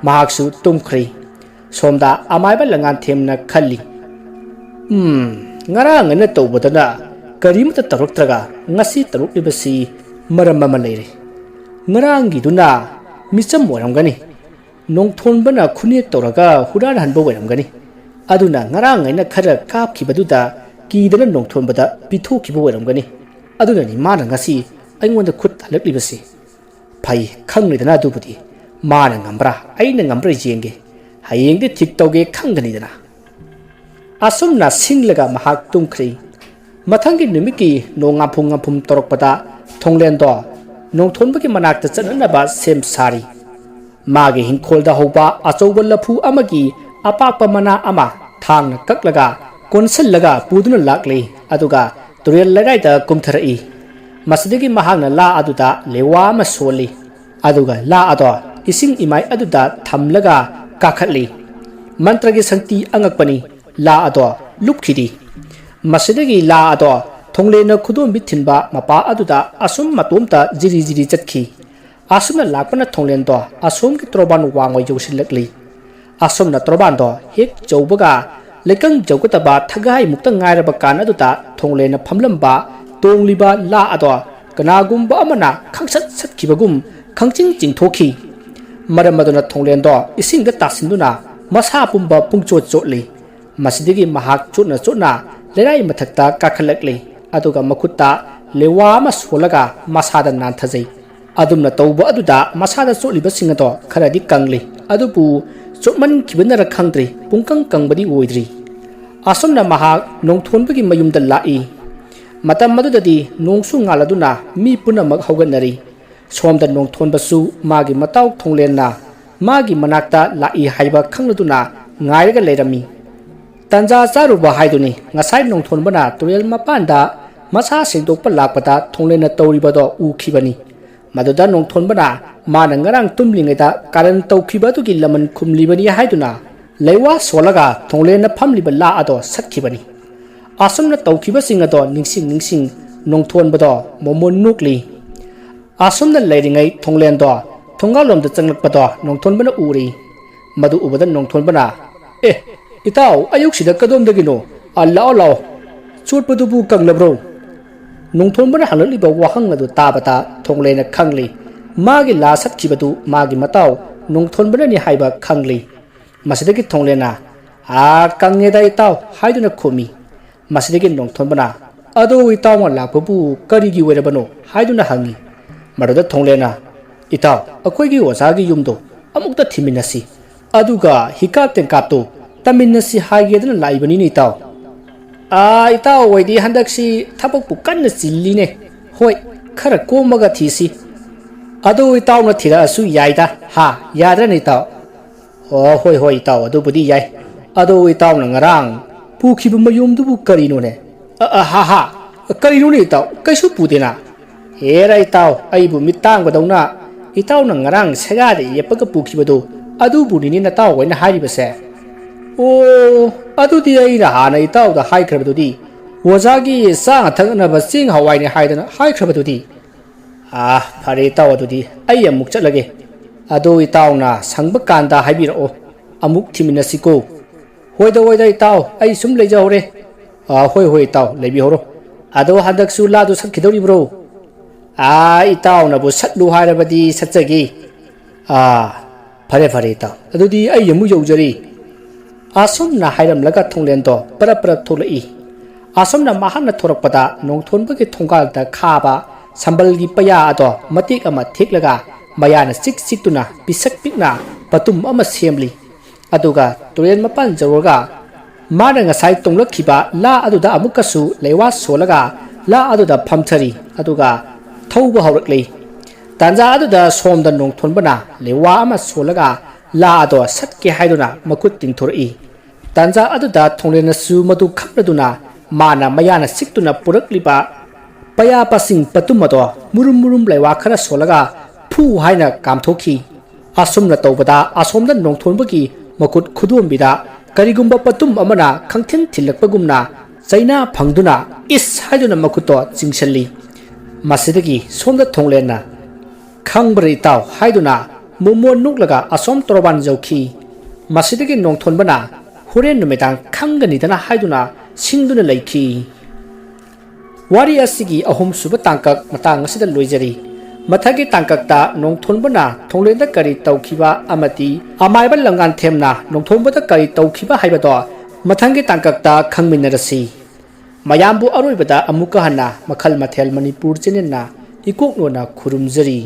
ꯃꯍꯥꯛꯁꯨ ꯇꯨꯝꯈ꯭ꯔꯦ꯫ ꯁꯣꯝꯗ ꯑꯃꯥꯏꯕ ꯂꯉꯥꯟꯊꯦꯝꯅ ꯈꯜꯂꯤ, "ꯎꯝ, ꯉꯔꯥꯡ ꯑꯩꯅ ꯇꯧꯕꯗꯅ ꯀꯔꯤꯃꯠꯇ ꯇꯧꯔꯛꯇ꯭ꯔꯒ ꯉꯁꯤ ꯇꯧꯔꯛꯂꯤꯕꯁꯤ ꯃꯔꯝ ꯑꯃ ꯂꯩꯔꯦ꯫ ꯉꯔꯥꯡꯒꯤꯗꯨꯅ ꯃꯤꯆꯝ ꯑꯣꯏꯔꯝꯒꯅꯤ꯫ ꯅꯣꯡꯊꯣꯟꯕꯅ ꯈꯨꯅꯦꯛ ꯇꯧꯔꯒ ꯍꯨꯔꯥꯟꯍꯟꯕ ꯑꯣꯏꯔꯝꯒꯅꯤ꯫ ꯑꯗꯨꯅ ꯉꯔꯥꯡ ꯑꯩꯅ ꯈꯔ ꯀꯥꯞꯈꯤꯕꯗꯨꯗ ꯀꯤꯗꯅ ꯅꯣꯡꯊꯣꯟꯕꯗ ꯄꯤꯊꯣꯛꯈꯤꯕ ꯑꯣꯏꯔꯝꯒꯅꯤ꯫ ꯑꯗꯨꯅꯅꯤ ꯃꯥꯅ ꯉꯁꯤ ꯑꯩꯉꯣꯟꯗ ꯈꯨꯠ ꯍꯜꯂꯛꯂꯤꯕꯁꯤ꯫ ꯐꯩ, ꯈꯪꯂꯦꯗꯅ ꯑꯗꯨꯕꯨꯗꯤ꯫ ꯃꯥꯅ ꯉꯝꯕ꯭ꯔꯥ, ꯑꯩꯅ ꯉꯝꯕ꯭ꯔꯥ ꯌꯦꯡꯒꯦ꯫ ꯍꯌꯦꯡꯗꯤ ꯊꯤꯛ ꯇꯧꯒꯦ ꯈꯪꯒꯅꯤꯗꯅ"꯫ ꯑꯁꯨꯝꯅ ꯁꯤꯡꯂꯒ ꯃꯍꯥꯛ ꯇꯨꯝꯈ꯭ꯔꯦ꯫ ꯃꯊꯪꯒꯤ ꯅꯨꯃꯤꯠꯀꯤ ꯅꯣꯡ ꯉꯥꯝꯐꯨꯝ ꯉꯥꯝꯐꯨꯝ ꯇꯧꯔꯛꯄꯗ ꯊꯣꯡꯂꯦꯟꯗꯣ ꯅꯣꯡꯊꯣꯟꯕꯒꯤ ꯃꯅꯥꯛꯇ ꯆꯠꯅꯅꯕ ꯁꯦꯝ ꯁꯥꯔꯤ꯫ ꯃꯥꯒꯤ ꯍꯤꯡꯈꯣꯜꯗ ꯍꯧꯕ ꯑꯆꯧꯕ ꯂꯐꯨ ꯑꯃꯒꯤ ꯑꯄꯥꯛꯄ ꯃꯅꯥ ꯑꯃ ꯊꯥꯡꯅ ꯀꯛꯂꯒ ꯀꯣꯟꯁꯤꯜꯂꯒ ꯄꯨꯗꯨꯅ ꯂꯥꯛꯂꯤ꯫ ꯑꯗꯨꯒ ꯇꯨꯔꯦꯜ ꯂꯩꯔꯥꯏꯗ ꯀꯨꯝꯊꯔꯛꯏ꯫ ꯃꯁꯤꯗꯒꯤ ꯃꯍꯥꯛꯅ ꯂꯥ ꯑꯗꯨꯗ ꯂꯦꯋꯥ ꯑꯃ ꯁꯣꯜꯂꯤ꯫ ꯑꯗꯨꯒ ꯂꯥ ꯑꯗꯣ ꯏꯁꯤꯡ ꯏꯃꯥꯏ ꯑꯗꯨꯗ ꯊꯝꯂꯒ ꯀꯥꯈꯠꯂꯤ꯫ ꯃꯟꯇ꯭ꯔꯒꯤ ꯁꯛꯇꯤ ꯑꯉꯛꯄꯅꯤ꯫ ꯂꯥ ꯑꯗꯣ ꯂꯨꯞꯈꯤꯔꯤ꯫ ꯃꯁꯤꯗꯒꯤ ꯂꯥ ꯑꯗꯣ ꯊꯣꯡꯂꯦꯟꯅ ꯈꯨꯗꯣꯝꯕꯤ ꯊꯤꯟꯕ ꯃꯄꯥ ꯑꯗꯨꯗ ꯑꯁꯨꯝ ꯃꯇꯣꯝꯇ ꯖꯤꯔꯤ ꯖꯤꯔꯤ ꯆꯠꯈꯤ꯫ ꯑꯁꯨꯝꯅ ꯂꯥꯛꯄꯅ ꯊꯣꯡꯂꯦꯟꯗꯣ ꯑꯁꯣꯝꯒꯤ ꯇꯣꯔꯕꯥꯟ ꯋꯥꯡꯃ ꯌꯧꯁꯤꯜꯂꯛꯂꯤ꯫ ꯑꯁꯨꯝꯅ ꯇꯣꯔꯕꯥꯟꯗꯣ ꯍꯦꯛ ꯌꯧꯕꯒ ꯂꯩꯀꯪ ꯌꯧꯒꯗꯕ ꯊꯒꯥꯏꯃꯨꯛꯇ ꯉꯥꯏꯔꯕ ꯀꯥꯟ ꯑꯗꯨꯗ ꯊꯣꯡꯂꯦꯟꯅ ꯐꯝꯂꯝꯕ ꯇꯣꯡꯂꯤꯕ ꯂꯥ ꯑꯗꯣ ꯀꯅꯥꯒꯨꯝꯕ ꯑꯃꯅ ꯈꯪꯁꯠ ꯁꯠꯈꯤꯕꯒꯨꯝ ꯈꯪꯆꯤꯡ ꯆꯤꯡꯊꯣꯛꯈꯤ꯫ ꯃꯔꯝ ꯑꯗꯨꯅ ꯊꯣꯡꯂꯦꯟꯗꯣ ꯏꯁꯤꯡꯗ ꯇꯥꯁꯤꯟꯗꯨꯅ ꯃꯁꯥ ꯄꯨꯝꯕ ꯄꯨꯡꯆꯣꯠ ꯆꯣꯠꯂꯤ꯫ ꯃꯁꯤꯗꯒꯤ ꯃꯍꯥꯛ ꯆꯣꯠꯅ ꯆꯣꯠꯅ ꯂꯩꯔꯥꯏ ꯃꯊꯛꯇ ꯀꯥꯈꯠꯂꯛꯂꯤ꯫ ꯑꯗꯨꯒ ꯃꯈꯨꯠꯇ ꯂꯦꯋꯥ ꯑꯃ ꯁꯣꯜꯂꯒ ꯃꯁꯥꯗ ꯅꯥꯟꯊꯖꯩ꯫ ꯑꯗꯨꯝꯅ ꯇꯧꯕ ꯑꯗꯨꯗ ꯃꯁꯥꯗ ꯆꯣꯠꯂꯤꯕꯁꯤꯡ ꯑꯗꯣ ꯈꯔꯗꯤ ꯀꯪꯂꯤ꯫ ꯑꯗꯨꯕꯨ ꯆꯣꯠꯃꯟꯈꯤꯕꯅꯔ ꯈꯪꯗ꯭ꯔꯤ, ꯄꯨꯡꯀꯪ ꯀꯪꯕꯗꯤ ꯑꯣꯏꯗ꯭ꯔꯤ꯫ ꯑꯁꯨꯝꯅ ꯃꯍꯥꯛ ꯅꯣꯡꯊꯣꯟꯕꯒꯤ ꯃꯌꯨꯝꯗ ꯂꯥꯛꯏ꯫ ꯃꯇꯝ ꯑꯗꯨꯗꯗꯤ ꯅꯣꯡꯁꯨ ꯉꯥꯜꯂꯗꯨꯅ ꯃꯤ ꯄꯨꯝꯅꯃꯛ ꯍꯧꯒꯠꯅꯔꯤ꯫ ꯁꯣꯝꯗ ꯅꯣꯡꯊꯣꯟꯕꯁꯨ ꯃꯥꯒꯤ ꯃꯇꯥꯎ ꯊꯣꯡꯂꯦꯟꯅ ꯃꯥꯒꯤ ꯃꯅꯥꯛꯇ ꯂꯥꯛꯏ ꯍꯥꯏꯕ ꯈꯪꯂꯗꯨꯅ ꯉꯥꯏꯔꯒ ꯂꯩꯔꯝꯃꯤ꯫ ꯇꯟꯖꯥ ꯆꯥꯔꯨꯕ ꯍꯥꯏꯗꯨꯅꯤ, ꯉꯁꯥꯏ ꯅꯣꯡꯊꯣꯟꯕꯅ ꯇꯨꯔꯦꯜ ꯃꯄꯥꯟꯗ ꯃꯁꯥ ꯁꯦꯡꯗꯣꯛꯄ ꯂꯥꯛꯄꯗ ꯊꯣꯡꯂꯦꯟꯅ ꯇꯧꯔꯤꯕꯗꯣ ꯎꯈꯤꯕꯅꯤ꯫ ꯃꯗꯨꯗ ꯅꯣꯡꯊꯣꯟꯕꯅ ꯃꯥꯅ ꯉꯔꯥꯡ ꯇꯨꯝꯂꯤꯉꯩꯗ ꯀꯥꯔꯟ ꯇꯧꯈꯤꯕ ꯑꯗꯨꯒꯤ ꯂꯃꯟ ꯈꯨꯝꯂꯤꯕꯅꯤ ꯍꯥꯏꯗꯨꯅ ꯂꯩꯋꯥ ꯁꯣꯜꯂꯒ ꯊꯣꯡꯂꯦꯟꯅ ꯐꯝꯂꯤꯕ ꯂꯥ ꯑꯗꯣ ꯁꯠꯈꯤꯕꯅꯤ꯫ ꯑꯁꯨꯝꯅ ꯇꯧꯈꯤꯕꯁꯤꯡ ꯑꯗꯣ ꯅꯤꯡꯁꯤꯡ ꯅꯤꯡꯁꯤꯡ ꯅꯣꯡꯊꯣꯟꯕꯗꯣ ꯃꯣꯃꯣꯟ ꯅꯣꯛꯂꯤ꯫ ꯑꯁꯨꯝꯅ ꯂꯩꯔꯤꯉꯩ ꯊꯣꯡꯂꯦꯟꯗꯣ ꯊꯣꯡꯒꯥꯜꯂꯣꯝꯗ ꯆꯪꯂꯛꯄꯗꯣ ꯅꯣꯡꯊꯣꯟꯕꯅ ꯎꯔꯤ꯫ ꯃꯗꯨ ꯎꯕꯗ ꯅꯣꯡꯊꯣꯟꯕꯅ, "ꯑꯦ, ꯏꯇꯥꯎ, ꯑꯌꯨꯛꯁꯤꯗ ꯀꯗꯣꯝꯗꯒꯤꯅꯣ? ꯑ, ꯂꯥꯛꯑꯣ, ꯂꯥꯛꯑꯣ꯫ ꯆꯣꯠꯄꯗꯨꯕꯨ ꯀꯪꯂꯕ꯭ꯔꯣ?" ꯅꯣꯡꯊꯣꯟꯕꯅ ꯍꯪꯂꯛꯂꯤꯕ ꯋꯥꯍꯪ ꯑꯗꯨ ꯇꯥꯕꯗ ꯊꯣꯡꯂꯦꯟꯅ ꯈꯪꯂꯤ꯫ ꯃꯥꯒꯤ ꯂꯥ ꯁꯠꯈꯤꯕꯗꯨ ꯃꯥꯒꯤ ꯃꯇꯥꯎ ꯅꯣꯡꯊꯣꯟꯕꯅꯅꯤ ꯍꯥꯏꯕ ꯈꯪꯂꯤ꯫ ꯃꯁꯤꯗꯒꯤ ꯊꯣꯡꯂꯦꯟꯅ, "ꯑꯥ, ꯀꯪꯉꯦꯗ ꯏꯇꯥꯎ" ꯍꯥꯏꯗꯨꯅ ꯈꯨꯝꯃꯤ꯫ ꯃꯁꯤꯗꯒꯤ ꯅꯣꯡꯊꯣꯟꯕꯅ, "ꯑꯗꯣ ꯏꯇꯥꯎꯅ ꯂꯥꯛꯄꯕꯨ ꯀꯔꯤꯒꯤ ꯑꯣꯏꯔꯕꯅꯣ?" ꯍꯥꯏꯗꯨꯅ ꯍꯪꯉꯤ꯫ ꯃꯗꯨꯗ ꯊꯣꯡꯂꯦꯟꯅ, "ꯏꯇꯥꯎ, ꯑꯩꯈꯣꯏꯒꯤ ꯑꯣꯖꯥꯒꯤ ꯌꯨꯝꯗꯣ ꯑꯃꯨꯛꯇ ꯊꯤꯃꯤꯟꯅꯁꯤ, ꯑꯗꯨꯒ ꯍꯤꯀꯥꯞ ꯇꯦꯡꯀꯥꯞꯇꯣ ꯇꯝꯃꯤꯟꯅꯁꯤ ꯍꯥꯏꯒꯦꯗꯅ ꯂꯥꯛꯏꯕꯅꯤꯅꯦ ꯏꯇꯥꯎ꯫" "ꯑꯥ, ꯏꯇꯥꯎ ꯍꯣꯏꯗꯤ ꯍꯟꯗꯛꯁꯤ ꯊꯕꯛꯄꯨ ꯀꯟꯅ ꯆꯤꯜꯂꯤꯅꯦ꯫ ꯍꯣꯏ, ꯈꯔ ꯀꯣꯝꯃꯒ ꯊꯤꯁꯤ꯫" "ꯑꯗꯨ ꯏꯇꯥꯎꯅ ꯊꯤꯔꯛꯑꯁꯨ ꯌꯥꯏꯗ, ꯍꯥ? ꯌꯥꯗ꯭ꯔꯅꯦ ꯏꯇꯥꯎ?" "ꯑꯣ, ꯍꯣꯏ, ꯍꯣꯏ, ꯏꯇꯥꯎ, ꯑꯗꯨꯕꯨꯗꯤ ꯌꯥꯏ꯫ ꯑꯗꯣ ꯏꯇꯥꯎꯅ ꯉꯔꯥꯡ ꯄꯨꯈꯤꯕ ꯃꯌꯨꯝꯗꯨꯕꯨ ꯀꯔꯤꯅꯣꯅꯦ?" "ꯑ, ꯑ, ꯍꯥ, ꯍꯥ, ꯀꯔꯤꯅꯣꯅꯦ ꯏꯇꯥꯎ? ꯀꯩꯁꯨ ꯄꯨꯗꯦꯅ꯫" "ꯍꯦꯔꯥ ꯏꯇꯥꯎ, ꯑꯩꯕꯨ ꯃꯤꯠ ꯇꯥꯡꯕꯗꯧꯅ ꯏꯇꯥꯎꯅ ꯉꯔꯥꯡ ꯁꯦꯒꯥꯗ ꯌꯦꯞꯄꯒ ꯄꯨꯈꯤꯕꯗꯨ ꯑꯗꯨꯕꯨꯅꯤꯅꯦ ꯅꯇꯥꯎ ꯍꯣꯏꯅ ꯍꯥꯏꯔꯤꯕꯁꯦ?" "ꯑꯣ, ꯑꯗꯨꯗꯤ ꯑꯩꯅ ꯍꯥꯟꯅ ꯏꯇꯥꯎꯗ ꯍꯥꯏꯈ꯭ꯔꯕꯗꯨꯗꯤ, ꯑꯣꯖꯥꯒꯤ ꯆꯥꯅ ꯊꯛꯅꯕ ꯆꯦꯡ ꯍꯋꯥꯏꯅꯦ ꯍꯥꯏꯗꯅ ꯍꯥꯏꯈ꯭ꯔꯕꯗꯨꯗꯤ꯫" "ꯑꯥ, ꯐꯔꯦ ꯏꯇꯥꯎ, ꯑꯗꯨꯗꯤ ꯑꯩ ꯑꯃꯨꯛ ꯆꯠꯂꯒꯦ꯫ ꯑꯗꯣ ꯏꯇꯥꯎꯅ ꯁꯪꯕ ꯀꯥꯟꯗ ꯍꯥꯏꯕꯤꯔꯛꯑꯣ, ꯑꯃꯨꯛ ꯊꯤꯃꯤꯟꯅꯁꯤꯀꯣ꯫" "ꯍꯣꯏꯗ, ꯍꯣꯏꯗ ꯏꯇꯥꯎ, ꯑꯩ ꯁꯨꯝ ꯂꯩꯖꯍꯧꯔꯦ꯫" "ꯑꯥ, ꯍꯣꯏ, ꯍꯣꯏ ꯏꯇꯥꯎ, ꯂꯩꯕꯤꯍꯧꯔꯣ꯫ ꯑꯗꯣ ꯍꯟꯗꯛꯁꯨ ꯂꯥꯗꯨ ꯁꯠꯈꯤꯗꯧꯔꯤꯕ꯭ꯔꯣ?" "ꯑꯥ, ꯏꯇꯥꯎꯅꯕꯨ ꯁꯠꯂꯨ ꯍꯥꯏꯔꯕꯗꯤ ꯁꯠꯆꯒꯦ꯫" "ꯑꯥ, ꯐꯔꯦ, ꯐꯔꯦ ꯏꯇꯥꯎ, ꯑꯗꯨꯗꯤ ꯑꯩ ꯑꯃꯨꯛ ꯌꯧꯖꯔꯤ꯫" ꯑꯁꯨꯝꯅ ꯍꯥꯏꯔꯝꯂꯒ ꯊꯣꯡꯂꯦꯟꯗꯣ ꯄꯔꯞ ꯄꯔꯞ ꯊꯣꯛꯂꯛꯏ꯫ ꯑꯁꯨꯝꯅ ꯃꯍꯥꯛꯅ ꯊꯣꯔꯛꯄꯗ ꯅꯣꯡꯊꯣꯟꯕꯒꯤ ꯊꯣꯡꯒꯥꯜꯗ ꯈꯥꯕ ꯁꯝꯕꯜꯒꯤ ꯄꯩꯌꯥ ꯑꯗꯣ ꯃꯇꯦꯛ ꯑꯃ ꯊꯦꯛꯂꯒ ꯃꯌꯥꯅ ꯆꯤꯛ ꯆꯤꯛꯇꯨꯅ ꯄꯤꯁꯛ ꯄꯤꯛꯅ ꯄꯇꯨꯝ ꯑꯃ ꯁꯦꯝꯂꯤ꯫ ꯑꯗꯨꯒ ꯇꯨꯔꯦꯜ ꯃꯄꯥꯟ ꯌꯧꯔꯒ ꯃꯥꯅ ꯉꯁꯥꯏ ꯇꯣꯡꯂꯛꯈꯤꯕ ꯂꯥ ꯑꯗꯨꯗ ꯑꯃꯨꯛꯀꯁꯨ ꯂꯩꯋꯥ ꯁꯣꯜꯂꯒ ꯂꯥ ꯑꯗꯨꯗ ꯐꯝꯊꯔꯤ꯫ ꯑꯗꯨꯒ ꯊꯧꯕ ꯍꯧꯔꯛꯂꯤ꯫ ꯇꯥꯟꯖꯥ ꯑꯗꯨꯗ ꯁꯣꯝꯗ ꯅꯣꯡꯊꯣꯟꯕꯅ ꯂꯩꯋꯥ ꯑꯃ ꯁꯣꯜꯂꯒ ꯂꯥ ꯑꯗꯣ ꯁꯠꯀꯦ ꯍꯥꯏꯗꯨꯅ ꯃꯈꯨꯠ ꯇꯤꯡꯊꯣꯔꯛꯏ꯫ ꯇꯥꯟꯖꯥ ꯑꯗꯨꯗ ꯊꯣꯡꯂꯦꯟꯅꯁꯨ ꯃꯗꯨ ꯈꯪꯂꯗꯨꯅ ꯃꯥꯅ ꯃꯌꯥꯅ ꯁꯤꯛꯇꯨꯅ ꯄꯨꯔꯛꯂꯤꯕ ꯄꯌꯥ ꯄꯁꯤꯡ ꯄꯇꯨꯝ ꯑꯗꯣ ꯃꯨꯔꯨꯝ ꯃꯨꯔꯨꯝ ꯂꯩꯋꯥ ꯈꯔ ꯁꯣꯜꯂꯒ ꯐꯨ ꯍꯥꯏꯅ ꯀꯥꯝꯊꯣꯛꯈꯤ꯫ ꯑꯁꯨꯝꯅ ꯇꯧꯕꯗ ꯑꯁꯣꯝꯗ ꯅꯣꯡꯊꯣꯟꯕꯒꯤ ꯃꯈꯨꯠ ꯈꯨꯗꯣꯝꯕꯤꯗ ꯀꯔꯤꯒꯨꯝꯕ ꯄꯇꯨꯝ ꯑꯃꯅ ꯈꯪꯊꯤꯟ ꯊꯤꯜꯂꯛꯄꯒꯨꯝꯅ ꯆꯩꯅꯥ ꯐꯪꯗꯨꯅ "ꯏꯁ" ꯍꯥꯏꯗꯨꯅ ꯃꯈꯨꯠꯇꯣ ꯆꯤꯡꯁꯤꯜꯂꯤ꯫ ꯃꯁꯤꯗꯒꯤ ꯁꯣꯝꯗ ꯊꯣꯡꯂꯦꯟꯅ "ꯈꯪꯕ꯭ꯔꯥ ꯏꯇꯥꯎ?" ꯍꯥꯏꯗꯨꯅ ꯃꯣꯃꯣꯟ ꯅꯣꯛꯂꯒ ꯑꯁꯣꯝ ꯇꯣꯔꯕꯥꯟ ꯌꯧꯈꯤ꯫ ꯃꯁꯤꯗꯒꯤ ꯅꯣꯡꯊꯣꯟꯕꯅ "ꯍꯣꯔꯦꯟ ꯅꯨꯃꯤꯗꯥꯡ ꯈꯪꯒꯅꯤꯗꯅ" ꯍꯥꯏꯗꯨꯅ ꯁꯤꯡꯗꯨꯅ ꯂꯩꯈꯤ꯫ ꯋꯥꯔꯤ ꯑꯁꯤꯒꯤ ꯑꯍꯨꯝꯁꯨꯕ ꯇꯥꯡꯀꯛ ꯃꯇꯥꯡ ꯑꯁꯤꯗ ꯂꯣꯏꯖꯔꯤ꯫ ꯃꯊꯪꯒꯤ ꯇꯥꯡꯀꯛꯇ ꯅꯣꯡꯊꯣꯟꯕꯅ ꯊꯣꯡꯂꯦꯟꯗ ꯀꯔꯤ ꯇꯧꯈꯤꯕ ꯑꯃꯗꯤ ꯑꯃꯥꯏꯕ ꯂꯪꯉꯥꯟꯊꯦꯝꯅ ꯅꯣꯡꯊꯣꯟꯕꯗ ꯀꯔꯤ ꯇꯧꯈꯤꯕ ꯍꯥꯏꯕꯗꯣ ꯃꯊꯪꯒꯤ ꯇꯥꯡꯀꯛꯇ ꯈꯪꯃꯤꯟꯅꯔꯁꯤ꯫ ꯃꯌꯥꯝꯕꯨ ꯑꯔꯣꯏꯕꯗ ꯑꯃꯨꯛꯀ ꯍꯟꯅ ꯃꯈꯜ ꯃꯊꯦꯜ ꯃꯅꯤꯄꯨꯔ ꯆꯦꯅꯦꯜꯅ ꯏꯀꯣꯛ ꯂꯣꯟꯅ ꯈꯨꯔꯨꯝꯖꯔꯤ꯫